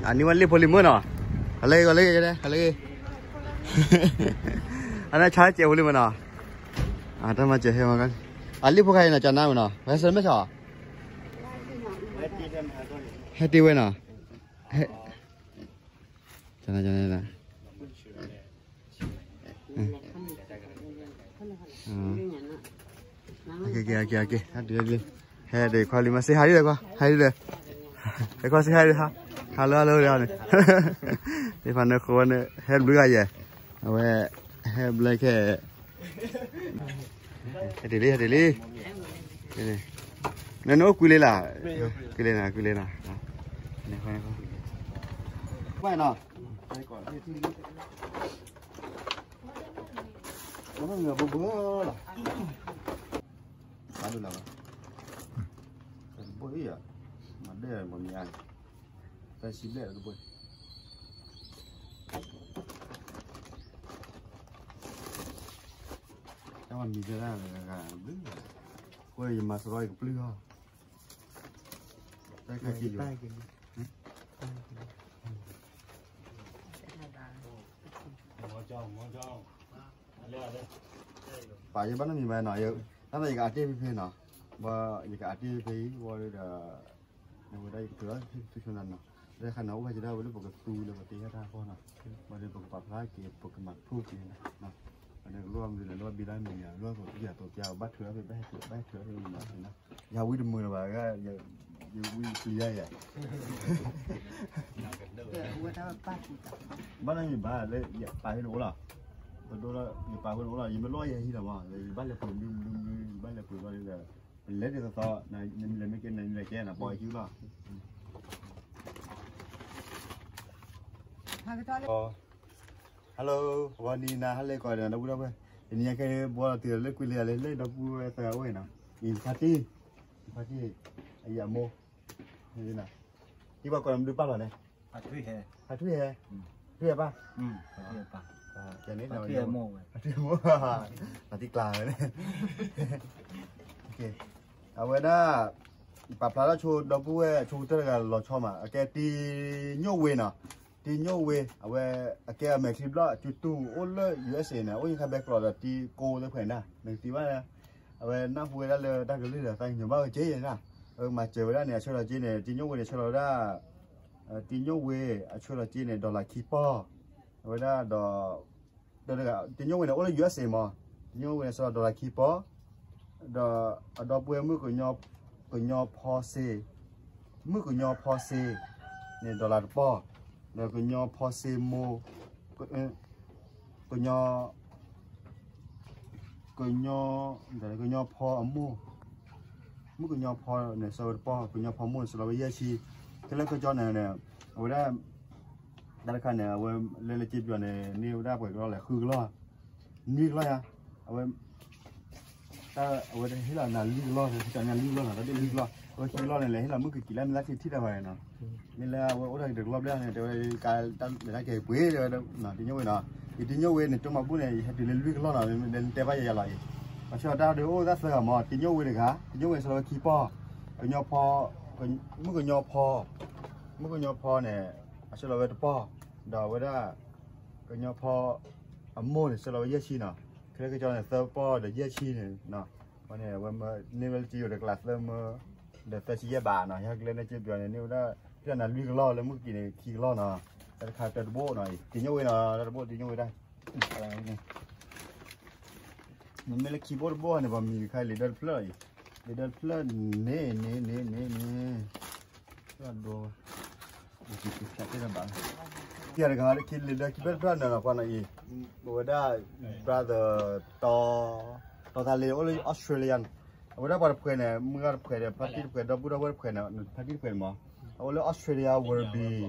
အနံၣ်ဝဲလ့ၣ်ဖိလံၤမုၣ်နီၤ, ဟးလၢဂ့ၤ ဟးလၢဂ့ၤ ဟးလၢဂ့ၤ, အနၢ်ဆါစဲးဖိလံၤမုၣ်နီၤ, အတၢ်မၤစဲးဟဲမၤကါ, အလ့ၣ်ဖိခါအံၤနီၤ ကနါမုၣ်နီၤ ဝဲဆၢမဲဆီၣ်, ဟဲတ့ဝဲနီၤ, ဟဲ, ကနါ, ကနါ, ကနါ က့ၤ, က့ၤ, က့ၤ, က့ၤ, ဟဲဒုး, ဟဲဒုးခွါလံမ့ၢ် say hi ဒုးခွါ, hi ဒုး, ဟဲခွါ say hi ဒုး, hello hello ဒုးန့ၣ်, သ့ၣ်ဖးန့ၣ်ဃိဝဲန့ၣ် ဟဲဘျုးဂၤယဲၢ်, အဝဲ, ဟဲဘျုးခဲ, ဟဲတ့ၢ်လံ ဟဲတ့ၢ်လံ, နအိၣ်ကွံာ်လံလၢ, ကွံာ်လံနၤ ကွံာ်လံနၤ, ဘၣ်နီၤ ဘၣ်ဒိလၢ, ဘၣ်ဒိလၢ, မၤဒဲမၤမံၤ, တၢ်စံးဘျဲၣ်တဘိ, တၢ်မၤမံၤတၢ်ဂၤဂၤဘျုး, အဃိယမၤစရီယကပျုၢ်လီၤ, တၢ်ခဲက့ၤယိာ် ပာ်ယဘၣ်နီတမံၤဘၣ်နီၤ, တၢ်သးယကအတ့ၢ်ဖဲဖဲနီၤ, ဘၣ်ယကအတ့ၢ်ဖဲဖဲအံၤ ဝံၤဒီး, နဝဲဒၣ်ယကထုးလီၤဖဲဖဲနီၤ, တခါန့ၣ် အိၣ်ဘၣ်က့ၤဒၣ်ဝဲလၢပကသူလၢပတ့ဟဲတၢ်အဂီၢ်နီၤ, ဝံၤဒီးပကပာ်ဖျါက့ၤ ပကမၤထူက့ၤနီၤ, ဝံၤဒီးကလိၣ်မနုၤလဲၣ် လိၣ်ဘံလၢမံၤမံၤ လိၣ်ကယၤတိာ်ပျါ ဘၣ်ထုးဖဲ ဘၣ်ဟဲထုး ဘၣ်ဟဲထုးဖဲမံၤမံၤနီၤ, ယၤဝံတမုာ်လၢၤဘၣ်, ယဝံပျံၤယၤယၤ ဘၣ်နီတမံၤဘၣ်လၢယပာ်ဖဲန့ၣ်အိၣ်လီၤ, ပဒိလၢယပာ်ဖဲန့ၣ်အိၣ်လီၤ, ယမ့ၢ်လိၣ်ယဟံးလီၤမး, ယဘၣ်လဲၤပှ့ၤဘျုးဘျုးဘျုး ယဘၣ်လဲၤပှ့ၤဘျီဒီး, လဲၤဒ်သိးသိး, နလဲၤမ့ၢ်ကဲနလဲၤကဲနပီဟံလီၤ, ဟဲလၢဂီၤနံၤနၤ ဟဲလၢကီးဒီး ဒီပုၢ်ဒီဝဲၢ်, တနံၤညါခဲအံၤ ဘှီလီၤတံၢ်လၢကွံာ်လံယၤလၢ လၢဒီပုၢ်ဝဲၢ်သၢဂၤအိၣ်အံၤနီၤ, အံၤဖါတံၢ်, ဖါတံၢ်, အံၤအမိၢ်, ဟံၣ်ဘၣ်ကီးမဒုးပာ်လီၤန့ၣ်, ဖါထွံၣ်ဟဲ, ဖါထွံၣ်ဟဲပၢ်, ဖါထွံၣ်အမိၢ်, ဖါတံၢ်ကျါဝဲန့ၣ်, အဝဲဒၣ်, ပာ်ဖျါထီၣ်ဆိဒီပုၢ်ဝဲၢ်ဆိကတၢၢ်တဂၤလီၤဆီမး အကဲတံၤညိၣ်ဝ့နီၤ, တံၤညိၣ်ဝ့ အဝဲ, အကဲအမဲာ်ချံဘျီၣ် ကၠူတူၢ်အိၣ်လၢ ယူအက်စ့န့ၣ် အိၣ်ယခါဘဲကျိးဒီးတံၤကိးသ့ၣ်ဖဲန့ၣ် နကသံဘၣ်, အဝဲနၢ်ဟူဝဲဒၣ်လၢတၢ်ကလုၢ်ဒီးသးကညီၤဘၣ်က့ၤနီၤ, အဝဲမၤစၢၤဝဲဒၣ်န့ၣ် အဆှၢလီၤက့ၤန့ၣ် တံၤညိၣ်ဝ့န့ၣ် ဆှၢလီၤဝဲဒၣ်, တံၤညိၣ်ဝ့ အဆှၢလီၤက့ၤန့ၣ် dollar ခံပီၢ်, အဝဲဒၣ်ဒီး တံၤညိၣ်ဝ့န့ၣ် အိၣ်လၢ ယူအက်စ့ မး, တံၤညိၣ်ဝ့န့ၣ် ဆှၢလီၤ dollar ခံပီၢ်, ဒီးအဒီပုၢ်ဝဲၢ်မုၣ်ကညီဖီစ့, မုၣ်ကညီဖီစ့န့ၣ် dollar တပီၢ်, ဒီးကညီဖီစ့မိၢ်, ကညီ, ကညီ, ကညီဖီအမိၢ်, မုၣ်ကညီဖီန့ၣ် ဆှၢဝဲတပီၢ်, ကညီဖီမိၢ်န့ၣ် ဆှၢလီၤဝဲယဲၢ်ဆံ, ခဲလၢာ်ခဲဆ့န့ၣ်, အဝဲဒၣ် တၢ်တခါန့ၣ် အဝဲလဲၤလၢစ့ပယီၤန့ၣ် န့ၢ်ဝဲဒၣ်ပှဲၤကလီၢ်လဲၣ် ဃုကလီၢ်, နွံကလီၢ်ယါ, အဝဲ, အဝဲဟ့ၣ်လီၤနၤလွံၢ်ကလီၢ်, နၤလွံၢ်ကလီၢ်နီၤ တၢ်ဒ့ၣ်လွံၢ်ကလီၢ်, အဝဲခံကလီၢ်န့ၣ် လဲၤဟ့ၣ်လီၤမုၣ်ကကံၤလၢမ့ၢ်လၢထံထံၣ်တၢ်ဘၣ်န့ၣ်နီၤ, မ့ၢ်လၢအဝဲအိၣ်တၢ်ကတကလီၢ်ဘျဲၣ်န့ၣ် တဲဝဲဒၣ်ကါတၢ်လဲၤတၢ်ကဲၤပှ့ၤ တဲဝဲဒၣ်, တံၤညိၣ်ဝ့နီၤ, ယတံၤညိၣ်ဝ့န့ၣ် တိၢ်မၤဘူၣ်န့ၣ် ယဟဲတုၤလၢလွံၢ်ကလီၢ်နီၤ နတဲဘၣ်ယၤယၤလီၤအံၤ, ပှၤဆှၢတၢ်ဒုးအိၣ်သၣ်သၢဂၤမး တံၤညိၣ်ဝ့တဂၤ, တံၤညိၣ်ဝ့န့ၣ် ဆှၢလီၤဝဲခံပီၢ်, ကညီဖီ, မုၣ်ကညီဖီ, မုၣ်ကညီဖီန့ၣ် အဆှၢလီၤဝဲတပီၢ်, ဒီးအဝဲဒၣ် ကညီဖီအမိၢ်န့ၣ် ဆှၢလီၤဝဲယဲၢ်ဆံနီၤ, ခဲလၢာ်ခဲဆ့န့ၣ် သၢပီၢ်ဒီးယဲၢ်ဆံန့ၣ်, ဝဲန့ၣ် အဝဲမ့ၢ်န့ၢ်ဝဲလၢစ့ယိၤတကလးသၢမၢ, ဒီးသၢဆံယဲၢ်ဘးနီၤ, ဟဲကလဲၤန့ၢ်စ့ပယီၤန့ၣ် န့ၢ်ဝဲဒၣ်, ဟ့ၣ်လီၤနၤလွံၢ်ကလီၢ်လၢမုၣ်ကကံၤန့ၣ် ခံကလီၢ်နီၤ, တၢ်တခါတၢတဘိနီၤအံၤ တံၤညိၣ်ဝ့နီၤ တၢ်တဘိတံၤညိၣ်ဝ့ဒၣ် မ့မ့ၢ်လၢခံဘိတဘိန့ၣ် ပှၤမံၤတခါလံာ်ဒၢတဖျၢၣ်အံၤ, လံာ်ဒၢတဖျ�ၢၣ်န့ၣ် န့ၣ် န့ၣ် န့ၣ် န့ၣ်, ဒိ, ဖျါတ့ၢ်ဘၣ်, ခံတဂၤလံာ်ဒၢခံဖျၢၣ်တဖျၢၣ်န့ၣ် ပှၤနီၤအံၤ, အဝဲဒၣ် brother တီ, တီသးလ့ အိၣ်လၢ Australia, အဝဲဒၣ်ပှၤတဖှဲးန့ၣ် မုၢ်ဂၤတဖှဲးဒီး ဖါတံၢ်တဖှဲး ဒီပုၢ်ဒီဝဲၢ်တဖှဲးန့ၣ် ဖါတံၢ်တဖှဲးန့ၣ်မး, အအိၣ်လၢ Australia Werribee,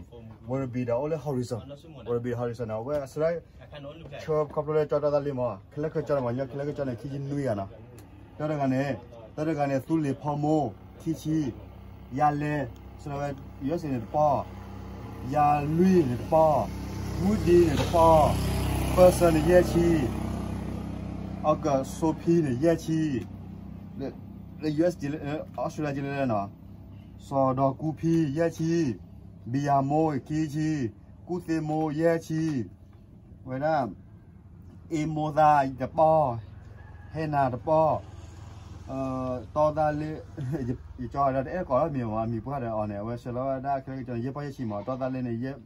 Werribee ဒီးအိၣ်လၢ Harrison, Werribee Harrison န့ၣ် အဝဲအစရၢ ဆၢခီဖျိလၢကၠီတီသးလ့မး, ခဲလၢာ်ခဲဆ့န့ၣ် ပှၤကညီခဲလၢာ်ခဲဆ့န့ၣ် ခံဆံနွံဂၤနီၤ, တၢတဂၤန့ၣ်, တၢတဂၤန့ၣ် သူလ့ၤဖီမိၢ် ခံဆံ, ယၤလဲၣ် ဆှၢလီၤဝဲ ယူအက်စ့န့ၣ်တပီၢ်, ယၤလွံၢ်န့ၣ်တပီၢ်, မုၢ်ဒံန့ၣ်တပီၢ်, ပၢၢ်စၢန့ၣ်ယဲၢ်ဆံ, အီကၢၣ်စိဖံန့ၣ်ယဲၢ်ဆံ, လၢ ယူအက်စ့ Australia ကလဲၣ်နီၤ, စီၤဒီကူဖံယဲၢ်ဆံ, ဘံယၤမိၢ်ခံဆံ, ကူၣ်သ့မိၢ်ယဲၢ်ဆံ, ဝဲဒၣ် အ့မိၢ်သးတပီၢ်, ဟဲနၤတပီၢ်, တီသးလ့, ယကၠီဒီးတအဲၣ်ကိးထီၣ်မံၤမး အမံၤပှၢ်ဒီးအီၤန့ၣ် အဝဲဆှၢလီၤဝဲဒၣ်ခဲလၢာ်ကၠီန့ၣ် ယဲၢ်ပီၢ်ယဲၢ်ဆံမး တီသးလ့န့ၣ်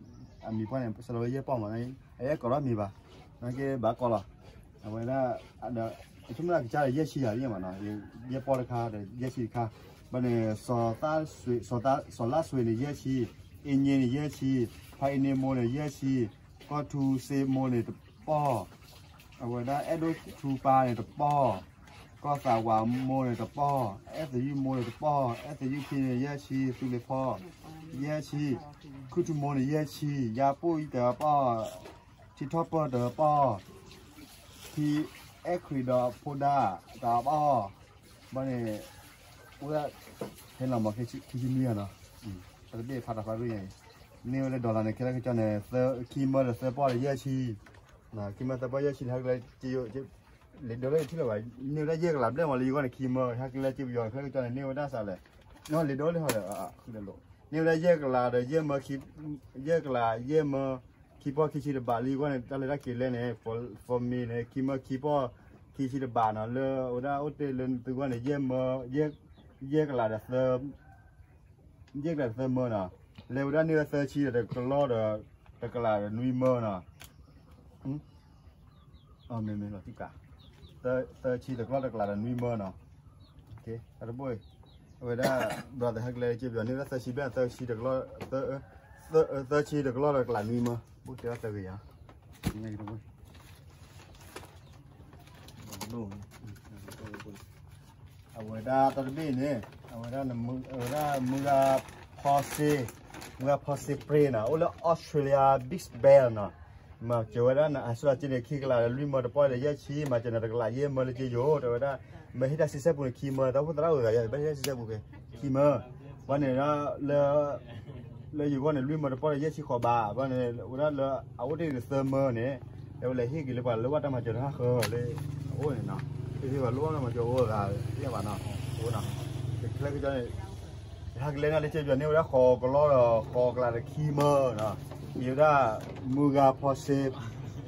အမံၤပှၢ်န့ၣ် ဆှၢလီၤဝဲယဲၢ်ပီၢ်မး အအဲၣ်ကိးထီၣ်မံၤဘၣ်, နကဘၣ်ကိးလီၤ, အဝဲဒၣ် ဒီး ယဆိကမိၣ်ကစၢ်ဒီးယဲၢ်ဆံယၤလံမးနီၤ, ယဲၢ်ပီၢ်တခါဒီးယဲၢ်ဆံတခါ, ဘၣ်န့ၣ် စီၤလါစွ့ၤန့ၣ် ယဲၢ်ဆံ, အ့ည့န့ၣ် ယဲၢ်ဆံ, ဖါအ့န့မိၢ်န့ၣ် ယဲၢ်ဆံ, ကီၢ်ထူစ့မိၢ်န့ၣ် တပီၢ်, အဝဲဒၣ်အဲၣ်ဒိၣ်ထူပၢ်န့ၣ် တပီၢ်, ကီၢ်သးဝးမိၢ်န့ၣ် တပီၢ်, အဲၣ်သယုၢ်မိၢ်န့ၣ် တပီၢ်, အဲၣ်သယုၢ်ခံန့ၣ် ယဲၢ်ဆံ, သူလ့ၤဖီ, ယဲၢ်ဆံ, ခုၣ်ထူမိၢ်န့ၣ် ယဲၢ်ဆံ, ယါပိၢ်အံၤတပီၢ်, ထံထီၣ်ပၢၢ်တပီၢ်, ထံအဲၣ်ခရံာ်ဒီးဖိဒါတပီၢ်, ဘၣ်န့ၣ် အိၣ်ဒၣ် ဟဲလီၤမး ခံဆံနွံနီၤ, တၢ်တဘ့ၣ်ဖးတၢ်ဖးဒိၣ်ညါအံၤ, န့ၢ်ဝဲလၢ dollar န့ၣ် ခဲလၢာ်ကၠီန့ၣ် ခံမၢဒီးသၢပီၢ်ဒီးယဲၢ်ဆံ, ခံမၢသၢပီၢ်ယဲၢ်ဆံန့ၣ် ဟဲကလဲၤ လံာ်ဒိလၢယထံၣ်လၢၤဘၣ်, န့ၢ်ဝဲဒၣ်ယဲၢ်ကလးဘျဲၣ်မး လၢယဂီၢ်န့ၣ် ခံမၢ ဟဲကလဲၤစ့ပယီၤခဲလၢာ်ကၠီန့ၣ် န့ၢ်ဝဲဒၣ်စးလဲၣ်, လံာ်ဒိလၢဟီဒီး န့ၢ်ဝဲဒၣ်ယဲၢ်ကလးဒီး ယဲၢ်မၢ ယဲၢ်ကလး ယဲၢ်မၢ ခံပီၢ်ခံဆံတဘး လၢယဂီၢ်န့ၣ် တၢ်လဲၤတၢ်က့ၤလဲၣ်န့ၣ် for me န့ၣ် ခံမၢခံပီၢ်ခံဆံတဘးနီၤ လၢအဝဲဒၣ်အိၣ်တ့ၢ်လၢသုဂီၢ်န့ၣ် ယဲၢ်မၢ ယဲၢ်ကလးဒီးသၢ ယဲၢ်ကလးဒီးသၢမၢနီၤ, လဲၤဝဲဒၣ်န့ၢ်ဝဲသၢဆံဒီးတကလီၢ်ဒီး တကလးဒီးနွံမၢနီၤ, မ့မ့ၢ်လီၤတံၢ်ကး, သၢဆံတကလီၢ်တကလးဒီးနွံမၢနီၤ, တၢ်တဘိၣ်အံၤ, အဝဲဒၣ် brother ဟဲကလဲၤစ့ပယီၤန့ၢ်ဝဲဒၣ်သၢဆံဘျဲၣ် သၢဆံတကလီၢ် သၢဆံတကလီၢ်ဒီးတကလးနွံမၢ, ဘိၣ်တဲဘၣ်သၢဂ့ၤယၤ အဝဲဒၣ်တၢ်တဘ့ၣ်န့ၣ် အဝဲဒၣ် အဝဲဒၣ်မုၢ်ဂၤဖီစ့, မုၢ်ဂၤဖီစ့ brand နီၤ အိၣ်လၢ Australia Brisbane နီၤ, မၤစၢၤဝဲဒၣ်နအဆူၣ်လီၤက့န့ၣ် ခံကလးဒီးလွံၢ်မၢတပီၢ်ဒီးယဲၢ်ဆံ, မၤစၢၤနၤတကလးယဲၢ်မၢလၢက့ယိၤ တဲဝဲဒၣ်, မ့ၢ်ဟ့ၣ်တၢ်စံးဆဲပူၤန့ၣ် ခံမၢ တၢ်အိၣ်ဖှိၣ်သရၣ်အိၣ်ဂၤယၤ ဘၣ်ဟ့ၣ်တၢ်စံးဆဲပူၤက့ၤ ခံမၢ, ဘၣ်န့ၣ် လၢယဂီၢ်န့ၣ် လွံၢ်မၢတပီၢ်ဒီးယဲၢ်ဆံဃိးဘး, ဘၣ်န့ၣ် ဝဲဒၣ်လၢအအိၣ်တ့ၢ်ဒီးသၢမၢန့ၣ် တဲဝဲလဲၤဟ့ၣ်က့ၤလၢပှၤလၢဘၣ်တၢ်မၤစၢၤတၢ်ဟးဃၢၤလၢအအိၣ်န့ၣ်နီၤ, ဟ့ၣ်က့ၤပှၤလၢဘၣ်တၢ်မၤစၢၤအိၣ်ဂၤသ့ၣ်ဘၣ်နီၤ, အိၣ်နီၤ, ခဲလၢာ်ကၠီန့ၣ် ဟဲကလဲၤန့ၢ်လၢစ့ပယီၤန့ၢ်ဝဲဒၣ်ဃိးကလးဒီးဃိးကလးဒီးခံမၢနီၤ, အံၤဝဲဒၣ် မုၢ်ဂၤဖီ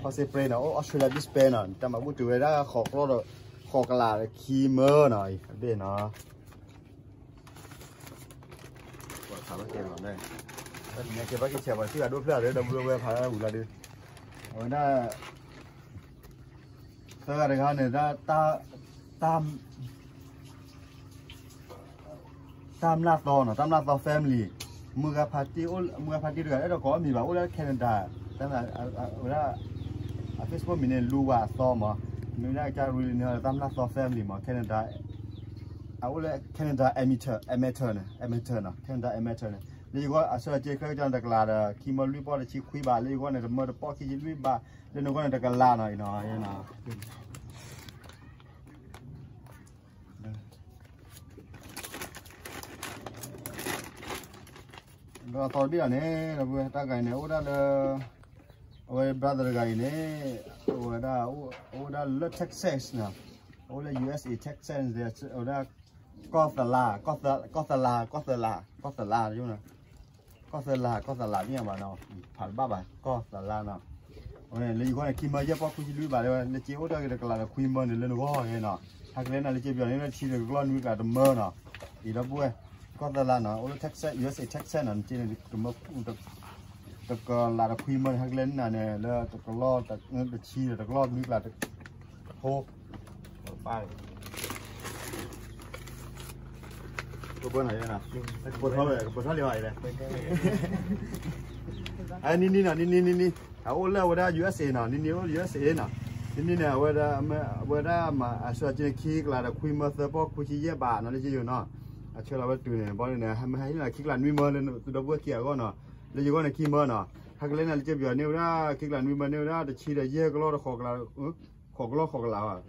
စ့ brand နီၤ အိၣ် Australia Brisbane နီၤ, တၢ်မၤဘူၣ်တုၤဝဲဒၣ်ဃိးကလးဒီး ဃိးကလးဒီးခံမၢနီၤ, အဘ့ၣ်နီၤ ပှၤဖးဘၣ်ကဲလီၤလဲၣ်, ကဲဘၣ်ကဲဆဲးပှၤစံၣ်ဂၤဒိၣ်ဖျၢၣ်လၢဒီပုၢ်ဝဲၢ်ဖးဝံၤလီၤဒုး, အဝဲဒၣ် သၢဂၤတဂၤန့ၣ် တၢ်မျၢ်သီနီၤ, တၢ်မျၢ်သီ family, မုၢ်ဂၤဖါတံၢ်အိၣ် မုၢ်ဂၤဖါတံၢ်တဂၤ အဲၣ်ဒိးကိးအမံၤဘၣ် အိၣ်လၢ Canada, ဝဲဒၣ် အ Facebook မံၤန့ၣ် လူဝၤအသီမး, မ့ၢ်ဝဲဒၣ်ကၢ်ရ့လံန့ၣ် တၢ်မျၢ်သီ family မး Canada, အအိၣ်လၢ Canada Edmonton, Edmonton န့ၣ် Edmonton နီၤ Canada Edmonton န့ၣ် လၢယဂီၢ်အဆၢက့ခဲကၠီန့ၣ် တကလးဒီး ခံမၢလွံၢ်ပီၢ်တဆံခွံဘး လၢယဂီၢ်န့ၣ် တမၢတပီၢ်ခံဆံလွံၢ်ဘး, လၢနဂီၢ်န့ၣ်တကလးနီၤ, အံၤနီၤ ဒီးသီတဘ့ၣ်လီၤန့ၣ် ဒီပုၢ်ဝဲၢ် တၢ်ဂၤအံၤန့ၣ် အိၣ်ဒၣ်လၢ အဝဲ brother တဂၤအံၤန့ၣ် အဝဲဒၣ် အိၣ်ဒၣ်လၢ Texas နီၤ, အိၣ်လၢ U S A Texas န့ၣ် အဝဲဒၣ် ကီၢ်သလါ, ကီၢ်သလါ, ကီၢ်သလါ, ကီၢ်သလါ, ကီၢ်သလါ, ကီၢ်သလါ မ့ၢ်ဘၣ်နီၤ, ဖးတဘၣ်ဘၣ် ကီၢ်သလါနီၤ, လၢယဂီၢ်န့ၣ် ခံမၢယဲၢ်ပီၢ်ခွံဆံလွံၢ်ဘး လၢက့အိၣ်တၢ်ဂ့ၤတကလးဒီးခွံမၢန့ၣ် လၢနဂီၢ်ဂ့ၤနီၤ, ဟဲကလဲၤနၤလၢက့ပယီၤန့ၣ် လၢတဆံဒီးတကလီၢ်နွံကလးတမၢနီၤ, အံၤဒီပုၢ်ဝဲၢ် ကီၢ်သလါနီၤ, အိၣ်လၢ Texas, U S A Texas နီၤ, နက့န့ၣ် တကလးဒီးခွံမၢန့ၣ် ဟဲကလဲၤနၤန့ၣ် လၢတကလီၢ် တဆံဒီးတကလီၢ်နွံကလးတဖိ ကပၢၢ်နီၤ, ကပၢၢ်ထီၣ်လံ, ကပၢၢ်ထီၣ်လံဘၣ်အံၤလဲၣ်, နံၤနံၤနီၤ, နံၤနံၤ နံၤနံၤ, အအိၣ်လၢအဝဲဒၣ် U S A နီၤ, နံၤနံၤအိၣ် U S A နီၤ, နံၤနံၤန့ၣ် အဝဲဒၣ် အဝဲဒၣ်မၤအဆၢက့န့ၣ် ခံကလးဒီးခွံမၢသၢပီၢ်ခွံဆံယဲၢ်ဘးနီၤ, လၢက့ယိာ်နီၤ, အဆၢလီၤဝဲတုၤန့ၣ် ဘီန့ၣ် ဟဲမ့ၢ်ဟဲဟ့ၣ်လီၤခံကလးနွံမၢလၢ သုဒီပုၢ်ဝဲၢ်ခံဂၤအဂီၢ်နီၤ, လၢယဂီၢ်န့ၣ်ခံမၢနီၤ, ဟဲကလဲၤနၤလၢက့ပယီၤန့ၢ်ဝဲဒၣ် ခံကလးနွံမၢန့ၢ်ဝဲဒၣ် တဆံဒီးယဲၢ်ကလီၢ်ဒီးဃိးကလး ဃိးကလီၢ်ဃိးကလးဘၣ်,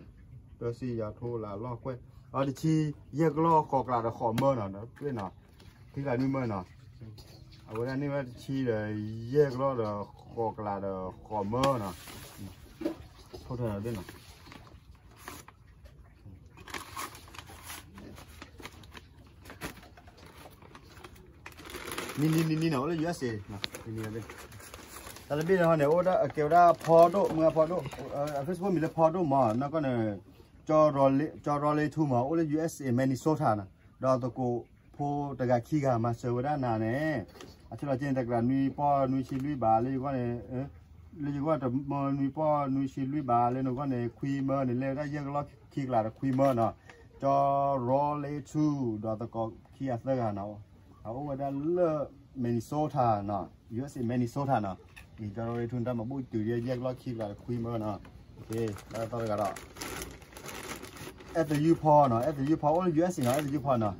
တဆံယၤထိလၢလီၢ်ကွဲၢ်, အတဆံယဲၢ်ကလီၢ်ဃိးကလးဒီးဃိးမၢနီၤ, ခံကလးနွံမၢနီၤ, အဝဲဒၣ်န့ၢ်ဝဲဒၣ်တဆံဒီးယဲၢ်ကလီၢ်ဒီးဃိးကလးဒီးဃိးမၢနီၤ, ထိၣ်ထီၣ်နီၤ နံၤနံၤနံၤနံၤန့ၣ် အိၣ်လၢ ယူၢ်အ့းအ့း တၢ်တဘ့ၣ်န့ၣ်ဟီန့ၣ် အိၣ်ဒၣ်အကဲဝဲဒၣ်ဖီဒိၣ် မုၢ်အဖီဒိၣ် အ Facebook မံၤလၢဖီဒိၣ်မး နီၢ်ကီၢ်န့ၣ် ကၠီရီလ့ ကၠီရီလ့ထူမး အိၣ်လၢ ယူၢ်အ့းအ့း Minnesota န့ၣ် ဒီးသကိးဖိတဂၤခံဂၤမၤစၢၤဝဲဒၣ်နၤန့ၣ် အဆၢလီၤက့န့ၣ် တကလးနွံပီၢ်နွံဆံလွံၢ်ဘး လၢယဂီၢ်န့ၣ် လၢယဂီၢ်တမၢနွံပီၢ်နွံဆံလွံၢ်ဘး လၢနဂီၢ်န့ၣ် ခွံမၢန့ၣ် လဲၤဝဲဒၣ်ယဲၢ်ကလီၢ်ခံကလးဒီးခွံမၢနီၤ ကၠီရီလ့ထူ ဒီးသကိးခံဂၤသၢဂၤနီၤ အအိၣ်ဝဲဒၣ်လၢ Minnesota နီၤ ယူၢ်အ့းအ့း Minnesota နီၤ ကၠီရီလ့ထူန့ၣ် တၢ်မၤဘူၣ်တုၤလၢယဲၢ်ကလီၢ်ခံကလးဒီးခွံမၢနီၤ တၢ်တဂၤဒီး အဲၣ်သယုၢ်ဖီနီၤ အဲၣ်သယုၢ်ဖီ အိၣ်လၢ ယူၢ်အ့းအ့း နီၤ အဲၣ်သယုၢ်ဖီနီၤ